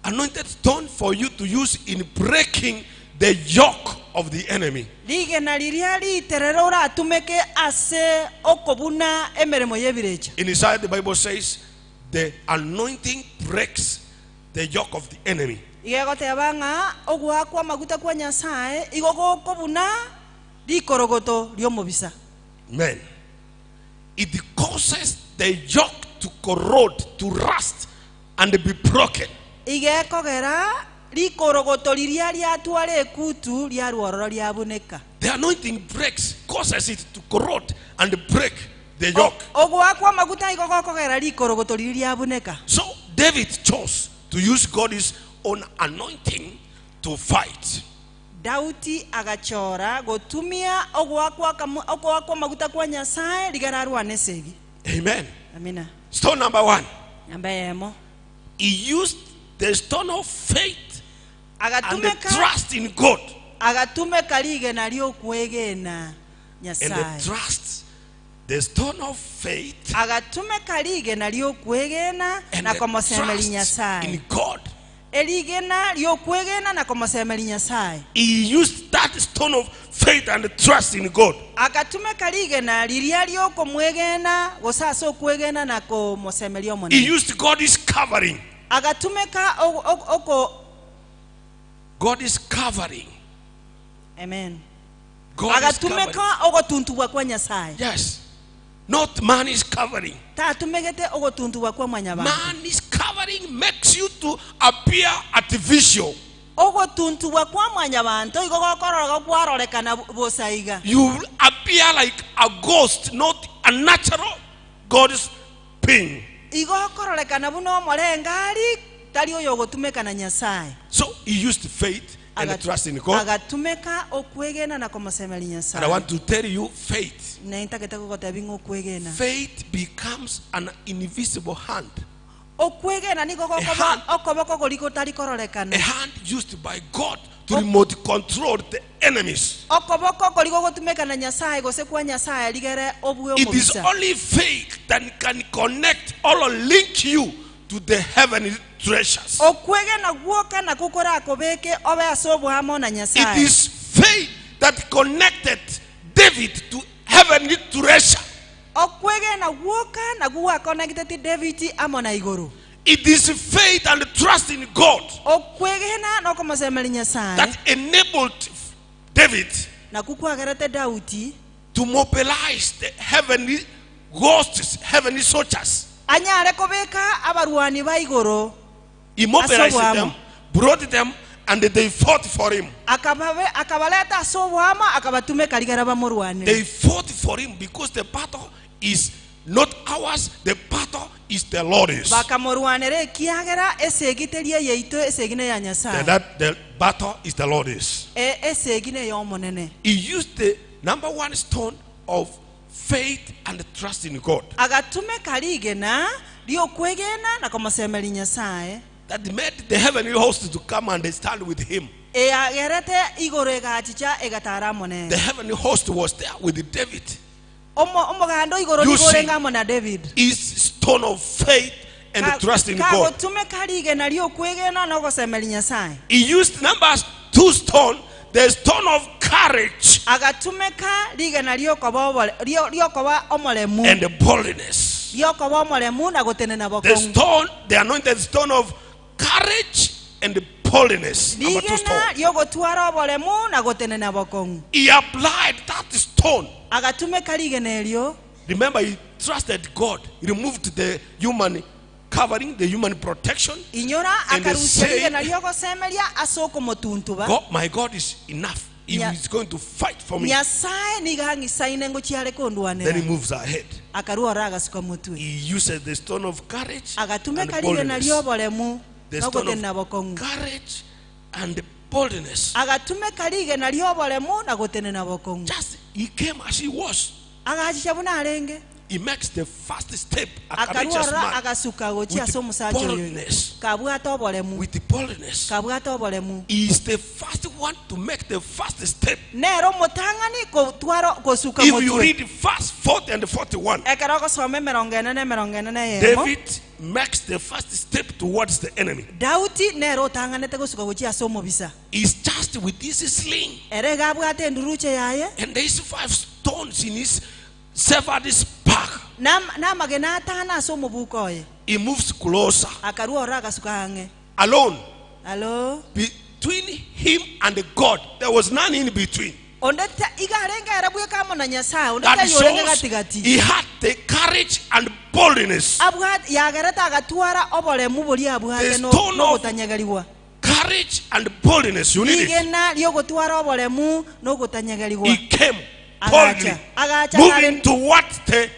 anointed stone for you to use in breaking the yoke of the enemy. Rigena riria riterere oratumeke ase okobuna emeremo y'ebirecha. In Isaiah, the Bible says, the anointing breaks the yoke of the enemy. Iga egoteba ng'a ogoakwa amaguta kwa Nyasae igo gokobuna rikorogoto ri'omobisa. Amen. It causes the yoke to corrode, to rust, and be broken. Iga ekogera rikorogoto riria riatwara ekutu riarwa ororo riabuneka. The anointing breaks, causes it to corrode and break the yoke. Ogoakwa amaguta igo gokogera rikorogoto riria riabuneka. So David chose to use God's own anointing to fight. Daudi agachora gotumia ogoakwa ogoakwa amaguta kwa Nyasae rigera arwane esegi. Amen. Amina. Stone number one. Namba eyemo. He used the stone of faith and the Agatumeka trust in God. agatumeka rigena riokwegena And the Nyasae. trust, the stone of faith Agatumeka rigena riokwegena and na the komosemeri trust Nyasae. in God. Erigena riokwegena na komosemeri Nyasae. He used that stone of faith and trust in God. Agatumeka rigena riria riokomwegena gose ase okwegena na komosemeria He Omonene. used God's covering. Agatumeka oko God is covering. Amen. God is covering. Agatumeka ogotuntubwa kwa Nyasae. Yes. Not man is covering. Tatumegete ogotuntubwa kwa mwanyabanto. Man is covering makes you to appear artificial. Ogotuntubwa kwa mwanyabanto igo gokorora gokwarorekana bosa iga. You appear like a ghost, not a natural God's being. Igo okororekana buna omorengari, tari oyogotumeka na Nyasae. So he used faith and trust in God. Agatumeka okwegena na komosemeria And I Nyasae. want to tell you faith. Na intagete gogotebia ng'a okwegena. Faith becomes an invisible hand. Okwegena nigo A gokoba hand. okoboko koria gotari kororekana. A hand used by God to remote control the enemies. Okoboko koria gogotumeka na Nyasae gose kwa Nyasae rigere obue It is omobisa. only faith that can connect or link you to the heavenly treasures. Okwegena gwoka nakwo korakobeke obe ase oboamo na It Nyasae. is faith that connected David to heavenly treasure. Okwegena gwoka nakwo gwakonecteti David amo na igoro. It is faith and trust in God Okwegena nokomosemeria Nyasae that enabled David nakwo kwagerete Daudi to mobilize the heavenly hosts, heavenly soldiers. anyare kobeka abarwani ba igoro. He mobilized Ase oboamo. them, brought them, and they fought for him. Akababe, akabaleta ase oboamo akabatumeka rigera bamorwanere. They fought for him because the battle is not ours, the battle is the Lord's. Bakamorwanera ekiagera esegi teri eyaito, esegi neya And Nyasaye. that the battle is the Lord's. E, esegi neya Omonene. He used the number one stone of faith and trust in God. Agatumeka rigena riokwegena na komosemeria Nyasaye. That made the heavenly host to come and stand with him. Eagerete igoro egachicha egatara amo The nere. heavenly host was there with David. Omo, omoganda igoro You nigo see. orenge amo na David. His stone of faith and trust in God. Kagotumeka rigena riokwegena na ogosemeria Nyasaye. He used numbers two stone, the stone of courage Agatumeka rigena riokoba obore, rio, riokoba omoremu. and the boldness. Riokoba omoremu na gotenena The bokong'u. stone, the anointed stone of courage and boldness. Number two Rigena stone. riogotwara oboremu na gotenena bokong'u. He applied that stone. Agatumeka rigena erio. Remember, he trusted God. He removed the human covering, the human protection. Inyora And they akarusia say, rigena riogosemeria ase okomotuntuba. God, my God is enough. He is going to fight for me. Nyasaye nigo ang'isaine ngochiare Then he kondwanera. moves ahead. Akaruora agasuka motwe. He uses the stone of courage and Agatumeka rigena boldness. rioboremu The stone nogotenena of bokong'u. courage and boldness. Agatumeka rigena rioboremu na gotenena bokong'u. Just he came as he was. Agachicha buna arenge. He makes the first step, a courageous Akaruora man, agasuka gochia with ase omosacha oyo. boldness. Kabwate oboremu. With boldness. Kabwate oboremu. He is the first one to make the first step. Nero omotang'ani kotwara gosuka If you motwe. read verse 40 and 41, Ekero ogosoma emerongo ene na emerongo ene na eyemo. David makes the first step towards the enemy. Daudi nero otang'anete gosuka gochia ase omobisa. He's just with this sling Ere iga abwate enduruche yaye. and there's five stones in his severed pack. Namagena atano ase omobuko oye. He moves closer. Akaruora agasuka ang'e. Alone. Alo. Between him and God, there was none in between. Onde ta- iga arenge ere bweka amo na Nyasaye, onde That tayorenge shows gatigati. he had the courage and boldness. Abwate yagerete agatwara oboremu boria abwate The no stone of nogotanyegeriwa. Courage and boldness, you need it. Rigena riogotwara oboremu nogotanyegeriwa. He came Agacha. boldly, Agacha moving kare- towards the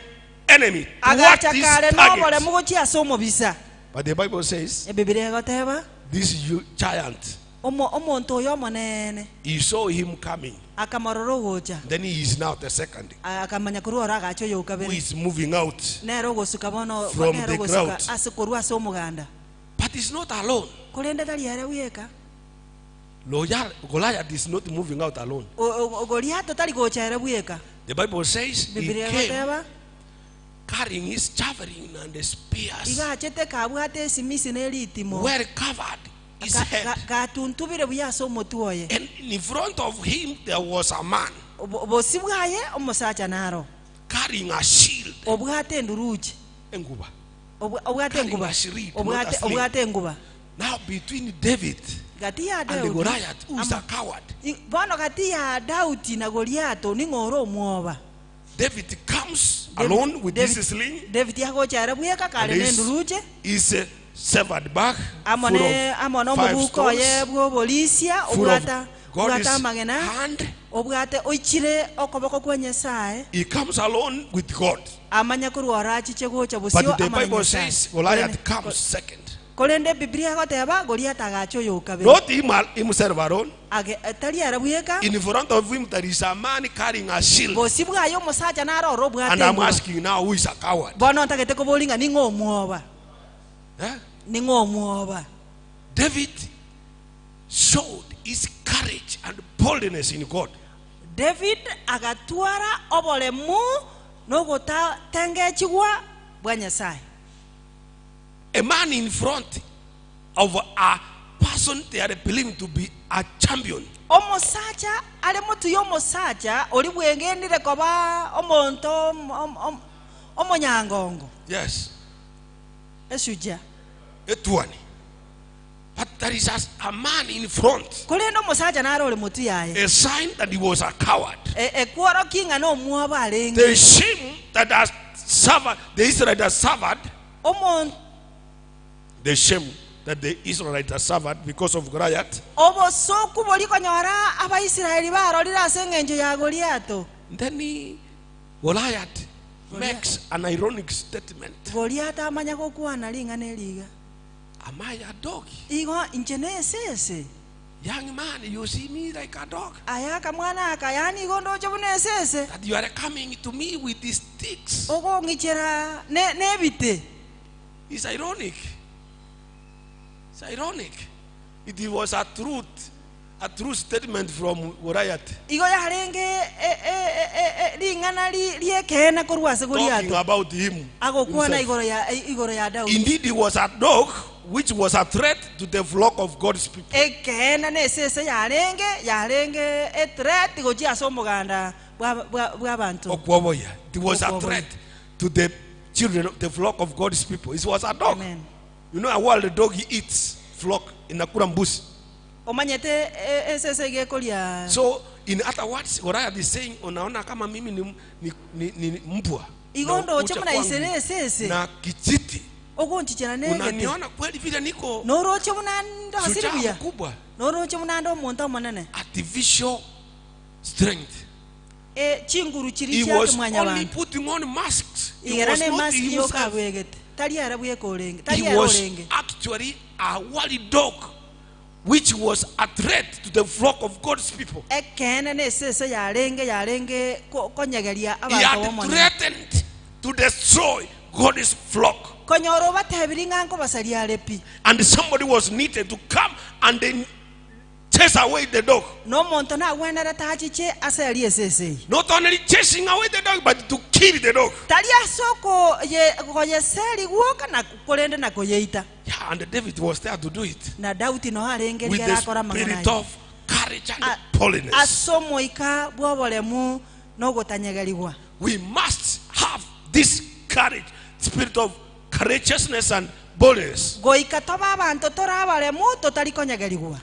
enemy, towards Agacha his kare target. noboremu gochia ase omobisa. But the Bible says, Ebibilia egoteba, this giant, omo omonto oyo omonene he saw him coming. akamorora ogocha. Then he is now the second Akamanya korwa oro agacha oyo who okabere. is moving out. Nere ogosuka bono From nere the ogosuka crowd. ase korwa ase omoganda. But he's not alone. Korende tari ere bweka. Goliath is not moving out alone. Goliath tari gocha ere bweka. The Bible says he Bibilia came egoteba carrying his javelin and the spears, iga achete kabwate esimisi na eritimo. well covered his head. Gatuntubire buya ase omotwe oye. And in front of him there was a man Bosi bwaye omosacha naro. carrying a shield. Obwate enduruche. Enguba. Obwate Carrying enguba. a shield, not Obwate a sling. obwate enguba. Now between David Gati ya and the Daudi. Goliath, who is a coward. Bono gati ya Daudi na Goliath ning'ore omwoba. David comes alone with his sling David agocha ere bweka and kare his, nenduruche his severed bag amo full ne amo of na five omobuko oye stones, bw'oborisia full of obwata God's obwate amagena hand. obwate oichire okoboko kwa Nyasaye He comes alone with God. amanya korwa orachiche gocha bosio But the amo na Bible Nyasaye. says Goliath Korende- comes second. korende Biblia egoteba Goliath agacha oyo okabere Not him himself alone. Age, tari ere bweka In front of him there is a man carrying a shield. bosi bwaye omosacha naro ore And I'm obwate enguba. asking now who is a coward? Bono ntagete koboria ng'a ning'o omwoba Eh? ning'o omwoba David showed his courage and boldness in God. David agatwara oboremu na ogotatengechigwa bwa Nyasae. A man in front of a person they are believing to be a champion. Omosacha are motwe y'omosacha oria bwegenire koba omonto omonyangongo. Yes. Eshuja. Etuani. But there is a, a man in front. Korende omosacha nare ore motwe yaye. A sign that he was a coward. E, ekworokia ng'a nomwoba arenge. The shame that has suffered, the Israelites has suffered. Omon- The shame that the Israelites has suffered because of Goliath. Obosoku boria konyora Abaisraeli barorire ase engencho ya Goliato. Then he, Goliath makes an ironic statement. Goliato amanya gokwana ring'ana eri iga. Am I a dog? Igo inche nesese. Young man, you see me like a dog. Aye akamwana aka, yaani igo ndoche buna esese. That you are coming to me with these sticks. Ogong'ichera ne nebite. It's ironic. It's ironic. It was a truth, a true statement from Goliath. Igo yarenge e, e, e, e, ring'ana ri- ri'ekeene korwa ase Talking Goliato, about him. agokwana himself. igoro ya igoro ya Daudi. Indeed, he was a dog which was a threat to the flock of God's people. Ekeene nesese yarenge yarenge ethreat gochia ase omoganda bwa- bwa- bw'abanto. Okwoboya. It was a Okwoboya. threat to the children of the flock of God's people. It was a dog. Amen. You know, a wild dog he eats flock inakula mbuzi. Omanyete e- esese iga ekoria So in other words, Goliath is saying, unaona kama mimi ni, ni, ni, ni mbwa. Igo Na ndoche kucha buna kwangu ise nesese. na kijiti. Ogonchichera negete. Unaniona kweli vile niko Noroche buna ndosire shujaa buya. mkubwa. Noroche buna nde omonto omonene. Artificial strength. E, chinguru chiri He chiake was only mwanyabanto. putting on masks. He Igera was ne not mask yoka himself. abwegete. Tari ere bweka orenge. Tari He ere was orenge. actually a worried dog which was a threat to the flock of God's people. Ekeene nesese yarenge yarenge ko- konyegeria He abanto had b'Omonene. threatened to destroy God's flock. Konyora obatebirie ng'a nkobasaria are pi. And somebody was needed to come and then chase away the dog. Nomonto nagwenerete achiche ase eria esese eye. Not only chasing away the dog, but to kill the dog. Tari ase okoye koyeseri gwoka na korende na koyeita. Yeah, and David was there to do it. Na Daudi no arenge With rigera the akora amang'ana spirit aya. of courage and A- boldness. Ase omoika bw'oboremu na ogotanyegerigwa. We must have this courage, spirit of courageousness and boldness. Goika tobe abanto tore abaremu totari konyegerigwa.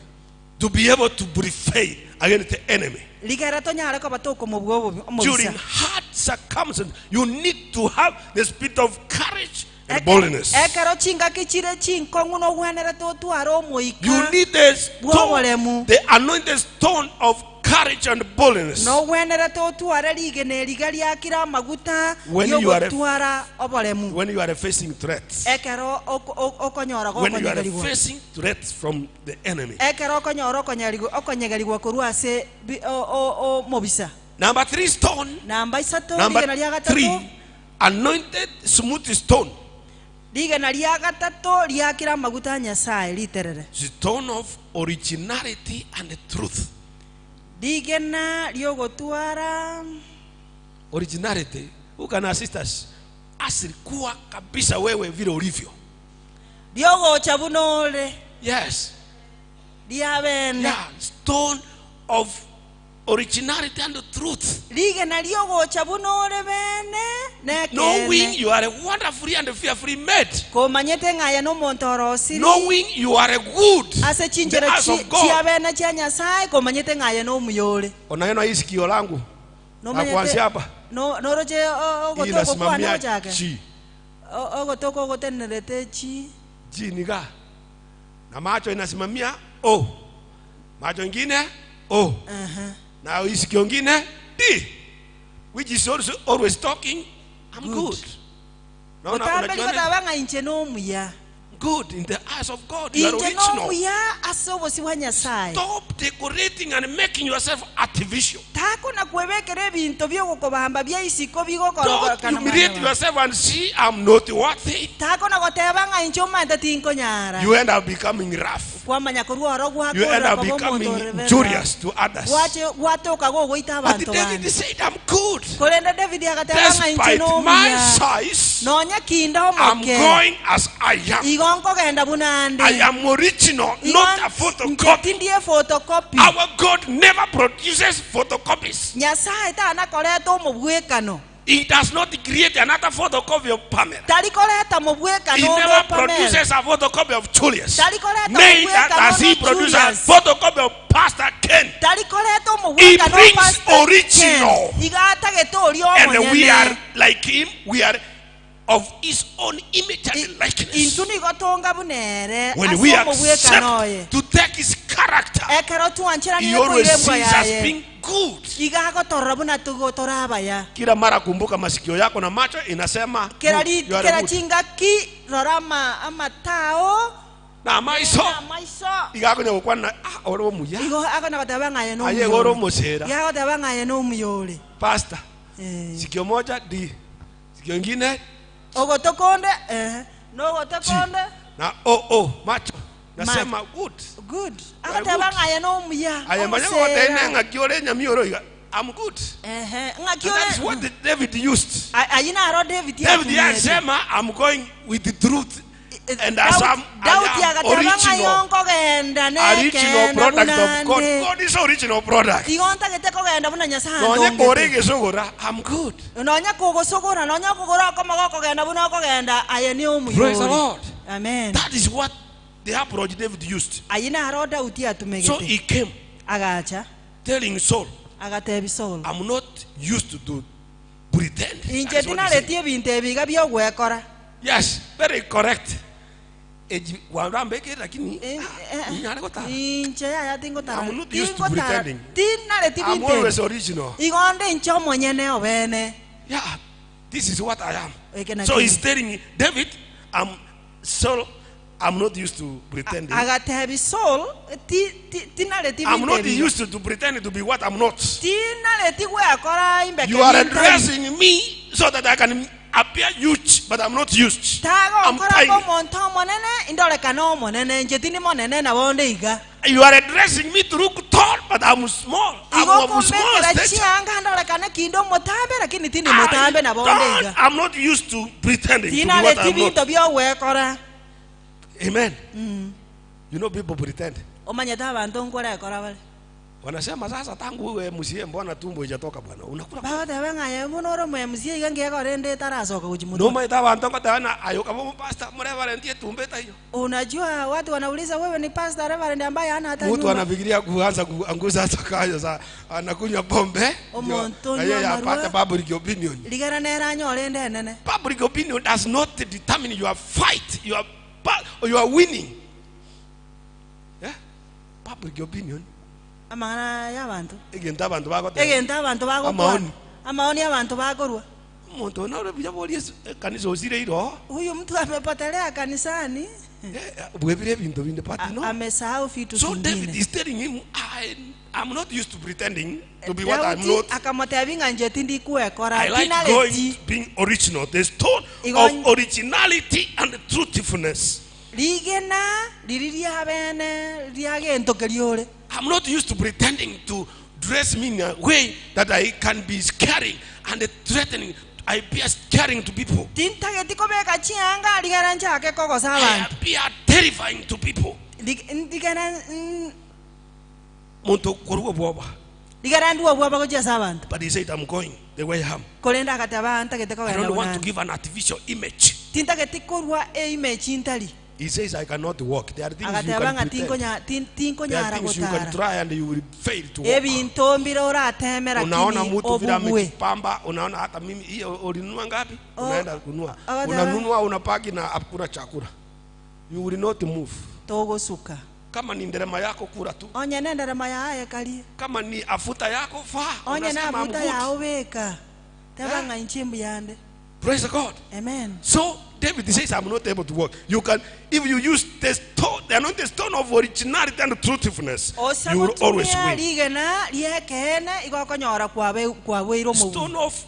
To be able to prevail against the enemy. Rigere tonyare koba tokomobua obobi- During omobisa. hard circumstances, you need to have the spirit of courage and Eke- boldness. Ekero chingaki chire chinkong'u nogwenerete otware omoika You need the stone, bw'oboremu. the anointed stone of courage and boldness. Nogwenerete otware rigena eriga riakire amaguta When you are ri'ogotwara oboremu. when you are facing threats. Ekero oko- o- okonyora When you are gokonyegerigwa. facing threats from the enemy. Ekero okonyora okonyerigwa okonyegerigwa korwa ase bi- o- o- omobisa. Number three stone. Namba isato Number rigena ria gatato. three, anointed smooth stone. Rigena ria gatato riakire amaguta a Nyasae riterere. Stone of originality and truth. Rigena ri'ogotwara. Originality. Who can assist us? Asili kuwa kabisa wewe vile ulivyo. Riogocha buna ore. Yes. Riabene. Yeah, stone of originality and truth. Rigena riogocha buna ore bene Knowing nekeene. you are wonderfully and fearfully made. Komanyete ng'a aye nomonto orosiri. Knowing you are good. Ase in the chinchera eyes chi- of God. chiabene chia Nyasaye komanyete ng'a aye nomuya ore. Onaona hii sikio langu. Na Nomanyete kuanzia hapa. No- noroche o- Hii ogotoka kwane inasimamia gochake G. O- ogotoka ogotenerete chi G ni ga. Na macho inasimamia O. Macho ingine O. Aha. Na isikio ingine D. Which is also always talking, I'm good. Good. Naona otambe unajiona ligotaba ng'a inche nomuya good in the eyes of God. You are inche original. nomuya ase obosi bwa nyasaye Stop decorating and making yourself artificial. takona kwebekera ebinto byogokobamba bya isiko Don't bigokorokana humiliate yourself and see I'm not worthy. takona goteba ng'a inche omanyete tinkonyara You end up becoming rough. kwamanya korwa oro You end gwakorora up koba omonto becoming orebera. injurious to others. Gwache- gwatoka gogoita But abanto David bande said, I'm good. korenda david agateba ng'a inche Despite my nomuya size, nonya kinda I'm omoke going as I am. igo nkogenda buna nde I am original, Igo not a nche photocopy. tindi efotokopi Our God never produces photocopies. nyasaye tanakoreta omobwekano He does not create another photocopy of Pamela. tari koreta He mobwekano onde never Pamela. produces a photocopy of Julius. Tari koreta Neither mobwekano does he onde produce a Julius. photocopy of Pastor Ken. tari koreta He omobwekano brings Pastor original. Ken. iga atagete oria And we are omonyene like him. We are of his own image and likeness. intu nigo tonga bunere When ase we omobwekano oye accept to take his character, ekero he twancheranire always koira embwa sees us yaye being good. iga agotorora buna tugo torabaya Kila mara kumbuka masikio yako na macho inasema kera good, ri- you are kera good. chingaki rora ama- amatao Na maiso amaiso igakonya gokwana ah ori omuya igo akona goteba ng'aye aye ori omusera iga agoteba ng'aye nomuyore pastor Eh. sikio moja D sikio ingine ogotokonde eh, nogotokonde na o o macho nasema good good Very agoteba good. ng'aye nomuya aye manya gotene ng'aki ore nyami oro iga I'm good. Ehe, ng'aki And that is ore what David used. ayi naro David David atumiete. alisema I'm going with the truth and as Daudi- I'm, Daudi I am agateba ng'a original yonkogenda original nekenda product of God. bunande God is original product. igo ntagete kogenda buna nyasaye Nonye kore andongete. gesogora I'm good. nonya kogosogora nonya okogora okomoga okogenda buna okogenda aye ni Praise the omuyori Lord. amen That is what the approach David used. aye naro Daudi So atumegete he came agacha telling Saul, agatebi Saul I'm not used to do pretend. That inche is what he said. tinareti ebinto ebiga byogwekora Yes, very correct. Eji warambeke lakini Eh, ah, eh, inyare gotara. inche yaya tingotara I'm not used to tingotara pretending. tinareti I'm binto always ebi. original. igo nde inche omonyene obene Yeah, this is what I am. Eke na So kini. he's telling David, I'm Saul, I'm not used to pretending. agatebi Saul ti- ti- tinareti I'm binto not ebi. used to pretending to be what I'm not. tinareti gwekora imbeke You are nintari. addressing me so that I can appear huge, but I'm not huge. I'm tagokora tiny. omonto omonene indorekana omonene inche tindi monene nabo nde iga You are addressing me to look tall, but I'm small. I'm igo of small okumbekera stature. chianga ndorekana kinde omotambe lakini tindi I motambe nabo nde don't- iga I'm not used to pretending to be what tinareti I'm binto not. byogwekora Amen. You know people pretend. omanyete abanto nkorekora bare Wanasema sasa tangu uwe MCA mbona tumbo ijatoka bwana. Unakula. bagoteba ng'aye buna ore omo MCA iga ngiekora tarasoka gochi No mutwe maita abantu ngotana ayoka bo pastor mreverend tumbe tayo. unajua watu wanauliza wewe ni pastor reverend ambaye hana hata Mtu nyumba anafikiria kuanza kuanguza hata kayo za anakunywa pombe. Omonto Ndio, na yeye onywa apate amarwa. public opinion. ligera nere anyore ende enene Public opinion does not determine your fight, your your winning. Yeah? Public opinion. amang'ana ya abanto Egento abantu bagoteba. egento abanto bagokwana Amaoni. amaoni abantu bakorwa Omonto ono buya bori kanisa osire iro. huyu mtu amepotelea kanisani Bwebire ebinto binde but A- no. amesahau vitu So David vingine is telling him, I I'm not used to pretending to be what I'm Daudi not. akamotebia ng'a inche tindikuekora I like going tinareti to being original. The stone Igon- of originality and truthfulness. rigena riri ria bene ria gento keria ore I'm not used to pretending to dress me in a way that I can be scaring and threatening. I appear scaring to people. tintageti kobeka chianga rigera nchake kogosa I abanto appear terrifying to people. Rigera Muntu korwa bwoba. rigera ndua bwaba gochiasa abanto But he said, I'm going the way I am. korenda agateba ntagete I kogenda don't want to bunani give an artificial image. tintageti korwa eimage intari. He says, I cannot walk. There are things you Agateba can ng'a pretend. tinkonyara There are things you can gotara. try and you will fail to walk. Ebinto mbire orateme Unaona lakini mtu vile obugwe. amejipamba, unaona hata mimi hiyo ulinunua ngapi? Oh, Unaenda kununua. agateba- Unanunua unapaki na hakuna chakula. You will not move. Togosuka. Kama ni nderema yako kula tu. Onye na enderema yaye karie. Kama ni afuta yako faa. Onye na Unasema, I'm afuta good. yao beka. Teba Eh? ng'a inche mbuyande. Praise God. Amen. So David says, I'm not able to walk. You can, if you use the stone, the anointed stone of originality and truthfulness, you will always Osagotumia win. rigena riekene igokonyora kwabeire omobu. Stone of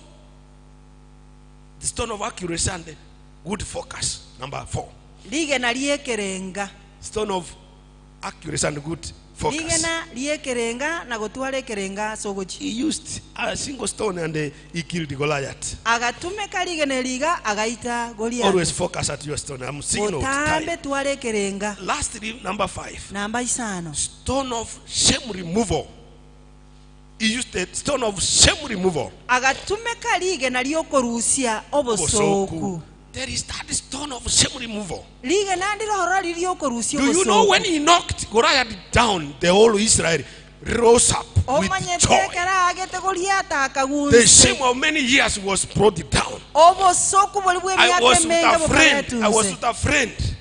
the stone of accuracy and good focus. Number 4. Rigena riekerenga. Stone of accuracy and good focus. Rigena riekerenga na gotwara ekerenga ase ogochi. He used a single stone and he killed Goliath. Agatumeka rigena riga agaita Goliath. Always focus at your stone. I'm seeing of Otambe time. tware ekerenga. Lastly, number 5. Namba isano. Stone of shame removal. He used the stone of shame removal. Agatumeka rigena riokorusia obosoku. There is that stone of shame removal. Rigena ndirorora ririokorusia Do you know obosoku. when he knocked Goliath down, the whole Israel rose up with Omanyete joy. ekero agete Goliath The akagunse. shame of many years was brought down. Obosoku bori bwa I emiaka was with emenge a friend. I was bokaretunse. with a friend.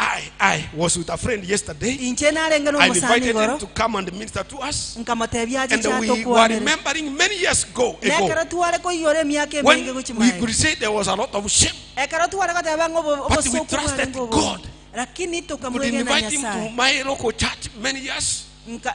I was with a friend yesterday. Inche narenge I n'omusani invited him igoro to come and minister to us. nkamotebia And achiche we were atokwanere. remembering many years ago Nekero tware koiyora emiaka when emenge gochi we maega. could say there was a lot of shame. Ekero tware goteba ng'a But we obosoku trusted bwarenge obo. God. Lakini Could tokamwegena invite him to Nyasaye. my local church many years.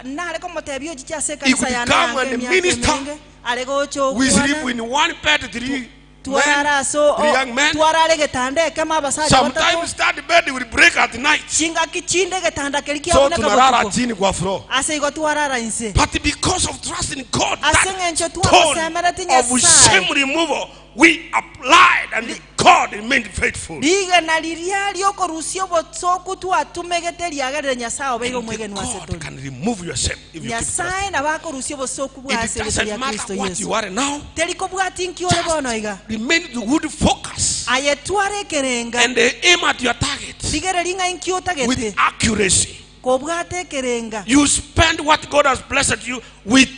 Nare komotebia ochiche ase He ekanisa could yane come yange and emiaka minister. emenge are gocha We sleep okwana. in one bed, three men, Twarara ase three young men. twarara egetanda ekemo abasacha batato. Sometimes that bed will break at night. Chingaki chinde egetanda keri So kiabuneka tunalala botuko. chini kwa floor. Ase igo twarara inse. But because of trust in God, Ase that ng'encho stone twagosemereti of Nyasaye. shame removal, we applied and God remained faithful. Rigena riria riokorusia obosoku twatumegete riagerire Nyasaye obeire And omwegenu ase God tori. can remove your shame if you keep trusting. Nyasaye nabo akorusia obosoku bwa It ase doesn't rya matter Kristo what Yesu. you are now. Teri kobwati nki ore bono iga. Just remain the good focus Aye tware ekerenga. and aim at your target Rigereri ng'a nki otagete. with accuracy. Kobwate ekerenga. You spend what God has blessed you with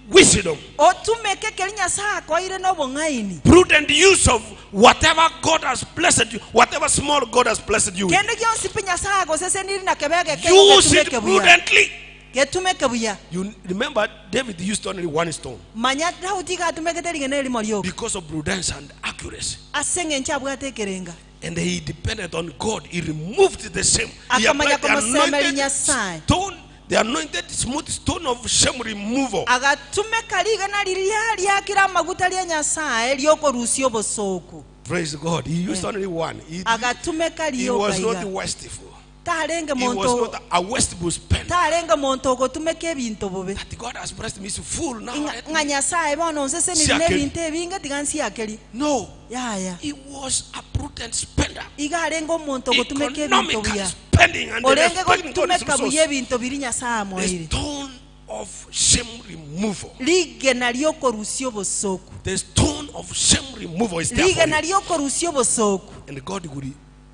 wisdom. Otumeke keri Nyasaye akoire n'obong'aini. Prudent use of whatever God has blessed you, whatever small God has blessed you with. Kende gionsi pi Nyasaye agoseseniri na kebege kego Use it getumeke buya. prudently. Getumeke buya. You remember David used only one stone Manya Daudi iga atumekete rigena erimo rioka. because of prudence and accuracy. Ase eng'encho abwate ekerenga. And he depended on God. He removed the shame. He Akamanya applied the komosemeri anointed Nyasaye. stone, the anointed smooth stone of shame removal. Agatumeka rigena riria riakire amaguta ria Nyasaye riokorusia obosoku. Praise God. He used only one. He, Agatumeka he rioka was not iga. wasteful. Tarenge He was monto not a wasteful spender. tarenge monto ogotumeka ebinto bobe. That God has blessed me is full now. Ng'a Let ng'a me- Nyasaye bono onseseniri Siakeri. n'ebinto ebinge tiga nsiakeri. No. Yaya. He was a prudent spender. Iga arenge omonto ogotumeka ebinto Economically buya. spending and Orenge respecting God's gotumeka buya resource. ebinto biri Nyasaye The amoire. stone of shame removal. Rigena riokorusia obosoku. The stone of shame removal is there for Rigena you. riokorusia obosoku. And God will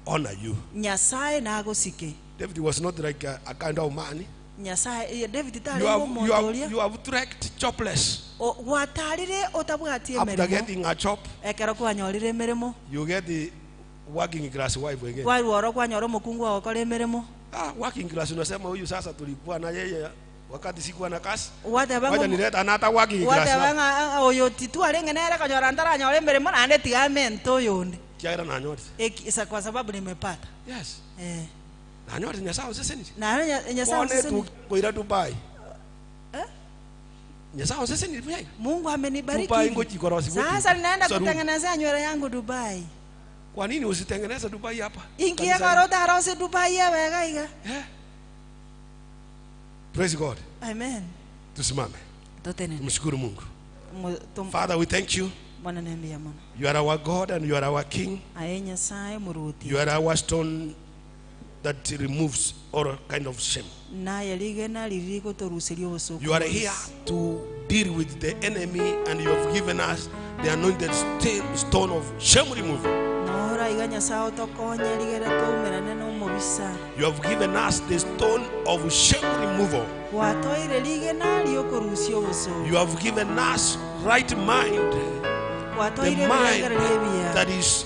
honor you. Nyasaye nagosike. David was not like a kind of man. Nyasaye David You tarenge have, you omonto have, oria. you have tracked jobless. Gwatarire otabwati After emeremo. getting a job, Ekero kwanyorire emeremo. you get the working class wife again. Kwarworo kwanyora omokungu ogokora emeremo. Ah, working class unasema huyu sasa tulikuwa na yeye wakati sikuwa na kazi. Gwateba Wacha ng'o- nileta another working class. gwateba now. ng'a oyo titwarenge nere konyora ntaranyora emeremo naende tiga amente oyonde. Kiaira nanyori. Eki- Kwa sababu nimepata. Yes. Eh. Nanyori Nyasaye oseseni. Naye Nyasaye Bone oseseni. tu koira Dubai. Eh? Nyasaye oseseni buya. Mungu amenibariki. Dubai hivi. ngoji kwa rasi Sasa ninaenda Saruni. kutengenezea nywele yangu Dubai. Kwa nini usitengeneze Dubai hapa? Ingie Kanisani. karota arose Dubai ewega iga. Eh? Praise God. Amen. Tusimame. Totenene. Tumshukuru Mungu. Father, we thank you. Bwana nembia mono. You are our God and you are our King. Aye Nyasaye muruti. You are our stone that removes all kind of shame. Naye rigena riri gotoruseria obosoku. You are here to deal with the enemy and you have given us the anointed stone of shame removal. Nora Togokora iga Nyasae otokonye rigere toumerane nomobisa. You have given us the stone of shame removal. Gwatoire rigena riokorusia obosooku. You have given us right mind, the Gwatoire mind ebirengererio ebiya. that is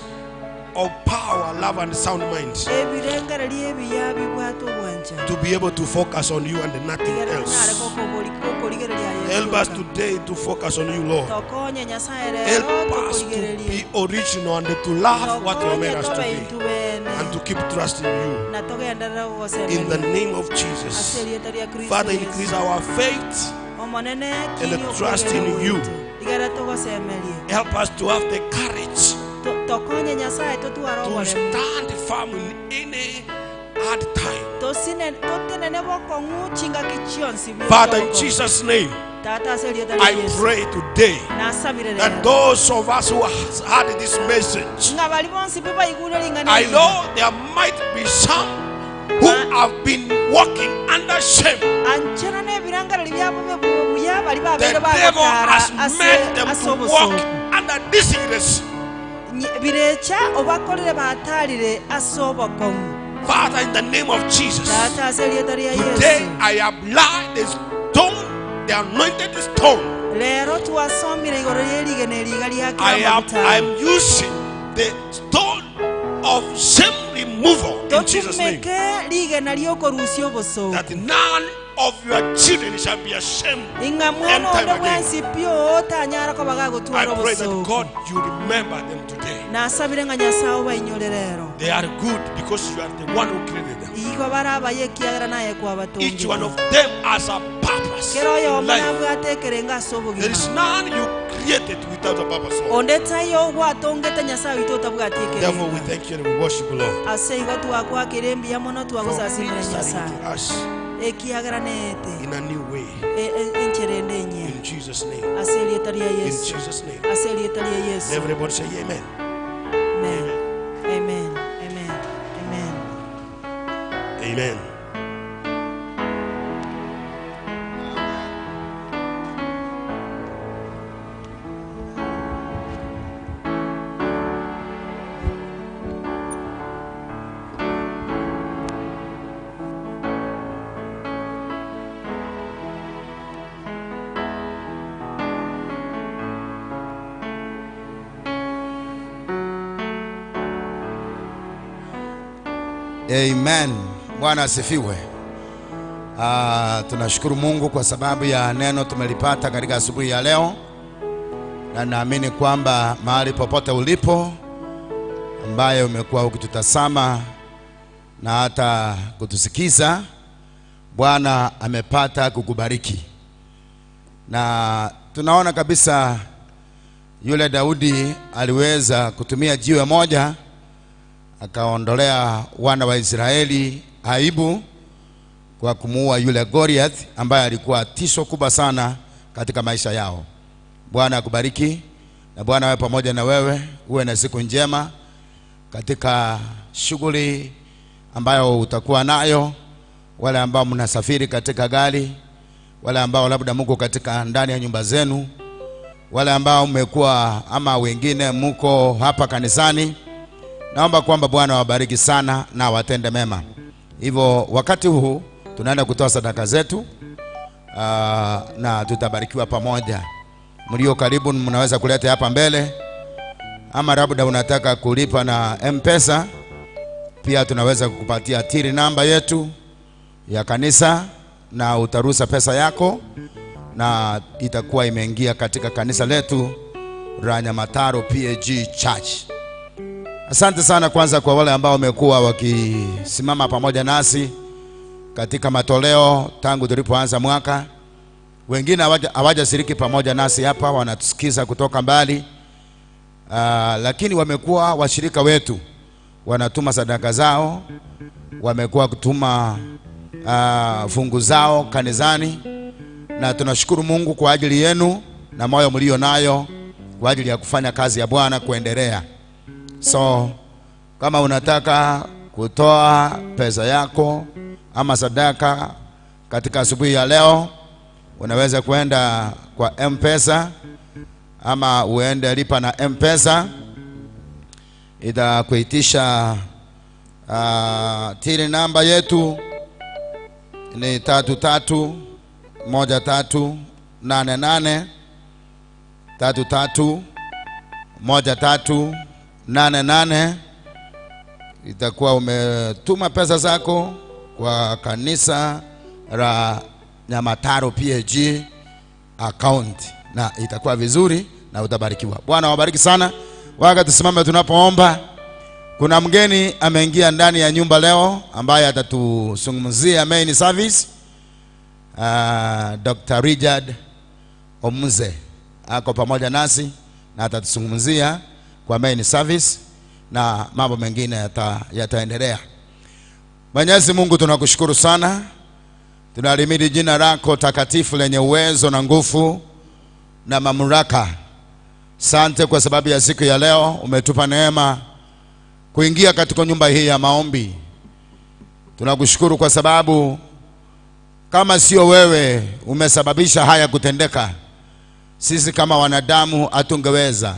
of power, love, and sound mind Ebirengererio ebiya bibwate obwanchani. to be able to focus on you and nothing Rigere tonyare else. gokobori- gokorigereria aye Help us rioka. today to focus on you, Lord. Tokonye Nyasaye rero Help us to tokorigererie. be original and to love what you have Tokonye made us to tobe be intwe bene. and to keep trusting you. Na togenderere In the gogosemeria. name of Ase Jesus. erieta ria Kristo Father, Yesu. increase our faith. Omonene and kinya trust in okwegena you. gwaito. Rigere togosemerie. Help us to have the courage To- Tokonye Nyasaye totware to oboremu. stand firm in any hard time. Tosine- totenene bokong'u chingaki chionsi Father, in biotogo. Jesus' name, Tata ase erieta ria I Yesu. pray today Nasabire that rero. those of us who have heard this message, Ng'a bari bonsi pi baigure ring'ana I eri. know there might be some who have been walking under shame. Anchera n'ebirangareri byabo bye buya bari The babeire devil bagotara has made ase them ase to walk obosoku. under disgrace. Nye- Birecha obakorire batarire ase obokong'u. Father, in the name of Jesus, Tata ase erieta ria today Yesu. I apply the stone, the anointed stone. Rero twasomire igoro rierigena eriga ria I am kera I'm using the stone of shame removal in Jesus' name. Totumeke rigena riokorusia obosoku. That none of your children shall be ashamed. Ing'a mwana End time onde again. bwensi pi otanyara koba I gagotwara pray that obosoku. God you remember them today. Nasabire ng'a Nyasaye obainyore rero. They are good because you are the one who created them. Igo barabaye ekiagera naye Each one kwabatongire. of them has a purpose Kera in oyomo life. nabwate ekerengo ase There is obogima. none you created without a purpose. Lord. Onde taiyo ogwatongete Nyasaye oito otabwati Therefore, we ekerengo. thank you and we worship you, Lord, Ase igo twakwakire mbuya mono for twagosasimire ministering Nyasaye. to us Ekiagera neete in a new way. E- e- enchera ende enyia. In Jesus' name. Ase erieta ria In Yesu. Jesus' name. Ase erieta ria Yesu. Everybody say amen. Amen. Amen. Amen. Amen. Amen. Amen. Bwana asifiwe. Ah, tunashukuru Mungu kwa sababu ya neno tumelipata katika asubuhi ya leo, na naamini kwamba mahali popote ulipo ambaye umekuwa ukitutazama na hata kutusikiza, Bwana amepata kukubariki, na tunaona kabisa yule Daudi aliweza kutumia jiwe moja akaondolea wana wa Israeli aibu kwa kumuua yule Goliath ambaye alikuwa tisho kubwa sana katika maisha yao. Bwana akubariki na Bwana awe pamoja na wewe, uwe na siku njema katika shughuli ambayo utakuwa nayo. Wale ambao mnasafiri katika gari, wale ambao labda mko katika ndani ya nyumba zenu, wale ambao mmekuwa ama wengine mko hapa kanisani, naomba kwamba Bwana awabariki sana na awatende mema. Hivyo wakati huu tunaenda kutoa sadaka zetu na tutabarikiwa pamoja. Mlio karibu mnaweza kuleta hapa mbele, ama labda unataka kulipa na M-Pesa, pia tunaweza kukupatia tiri namba yetu ya kanisa na utarusa pesa yako na itakuwa imeingia katika kanisa letu la Nyamataro PAG Church. Asante sana kwanza kwa wale ambao wamekuwa wakisimama pamoja nasi katika matoleo tangu tulipoanza mwaka. Wengine hawajashiriki pamoja nasi hapa, wanatusikiza kutoka mbali. Lakini wamekuwa washirika wetu, wanatuma sadaka zao, wamekuwa kutuma fungu zao kanisani, na tunashukuru Mungu kwa ajili yenu na moyo mlio nayo kwa ajili ya kufanya kazi ya Bwana kuendelea. So kama unataka kutoa pesa yako ama sadaka katika asubuhi ya leo, unaweza kwenda kwa M-Pesa ama uende lipa na M-Pesa. itakuitisha tili namba yetu ni 331388, 331388. Itakuwa umetuma pesa zako kwa kanisa la Nyamataro PAG account, na itakuwa vizuri na utabarikiwa. Bwana wabariki sana. Waka tusimame tunapoomba. Kuna mgeni ameingia ndani ya nyumba leo ambaye atatuzungumzia main service. Dr. Richard Omuze ako pamoja nasi na atatuzungumzia kwa main service na mambo mengine yataendelea. Mwenyezi Mungu, tunakushukuru sana. Tunalimidi jina lako takatifu lenye uwezo na nguvu na mamlaka. Sante kwa sababu ya siku ya leo umetupa neema kuingia katika nyumba hii ya maombi. Tunakushukuru kwa sababu kama sio wewe umesababisha haya kutendeka, sisi kama wanadamu hatungeweza.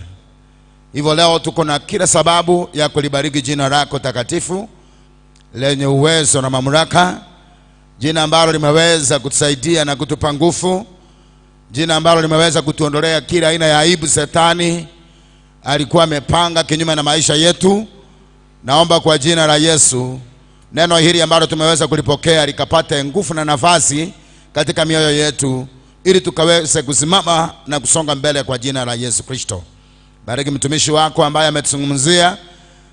Hivyo leo tuko na kila sababu ya kulibariki jina lako takatifu lenye uwezo na mamlaka, jina ambalo limeweza kutusaidia na kutupa nguvu, jina ambalo limeweza kutuondolea kila aina ya aibu shetani alikuwa amepanga kinyume na maisha yetu. Naomba kwa jina la Yesu neno hili ambalo tumeweza kulipokea likapate nguvu na nafasi katika mioyo yetu, ili tukaweze kusimama na kusonga mbele kwa jina la Yesu Kristo. Bariki mtumishi wako ambaye ametuzungumzia,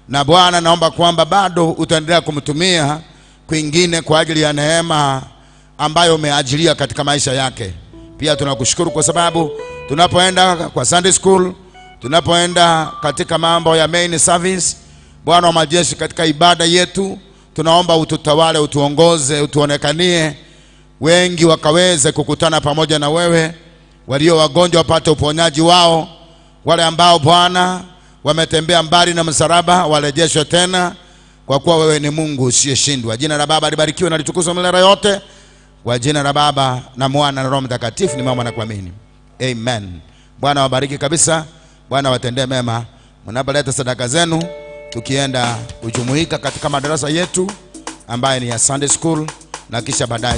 na Bwana naomba kwamba bado utaendelea kumtumia kwingine kwa ajili ya neema ambayo umeajilia katika maisha yake. Pia tunakushukuru kwa sababu tunapoenda kwa Sunday school, tunapoenda katika mambo ya main service, Bwana wa majeshi, katika ibada yetu tunaomba ututawale, utuongoze, utuonekanie, wengi wakaweze kukutana pamoja na wewe, walio wagonjwa wapate uponyaji wao, wale ambao Bwana wametembea mbali na msalaba warejeshwe tena, kwa kuwa wewe ni Mungu usiyeshindwa. Jina la Baba libarikiwe na litukuzwe milele yote. Kwa jina la Baba na Mwana na Roho Mtakatifu nimeomba na kuamini, amen. Bwana wabariki kabisa, Bwana watendee mema mnapoleta sadaka zenu, tukienda kujumuika katika madarasa yetu ambaye ni ya Sunday school na kisha baadaye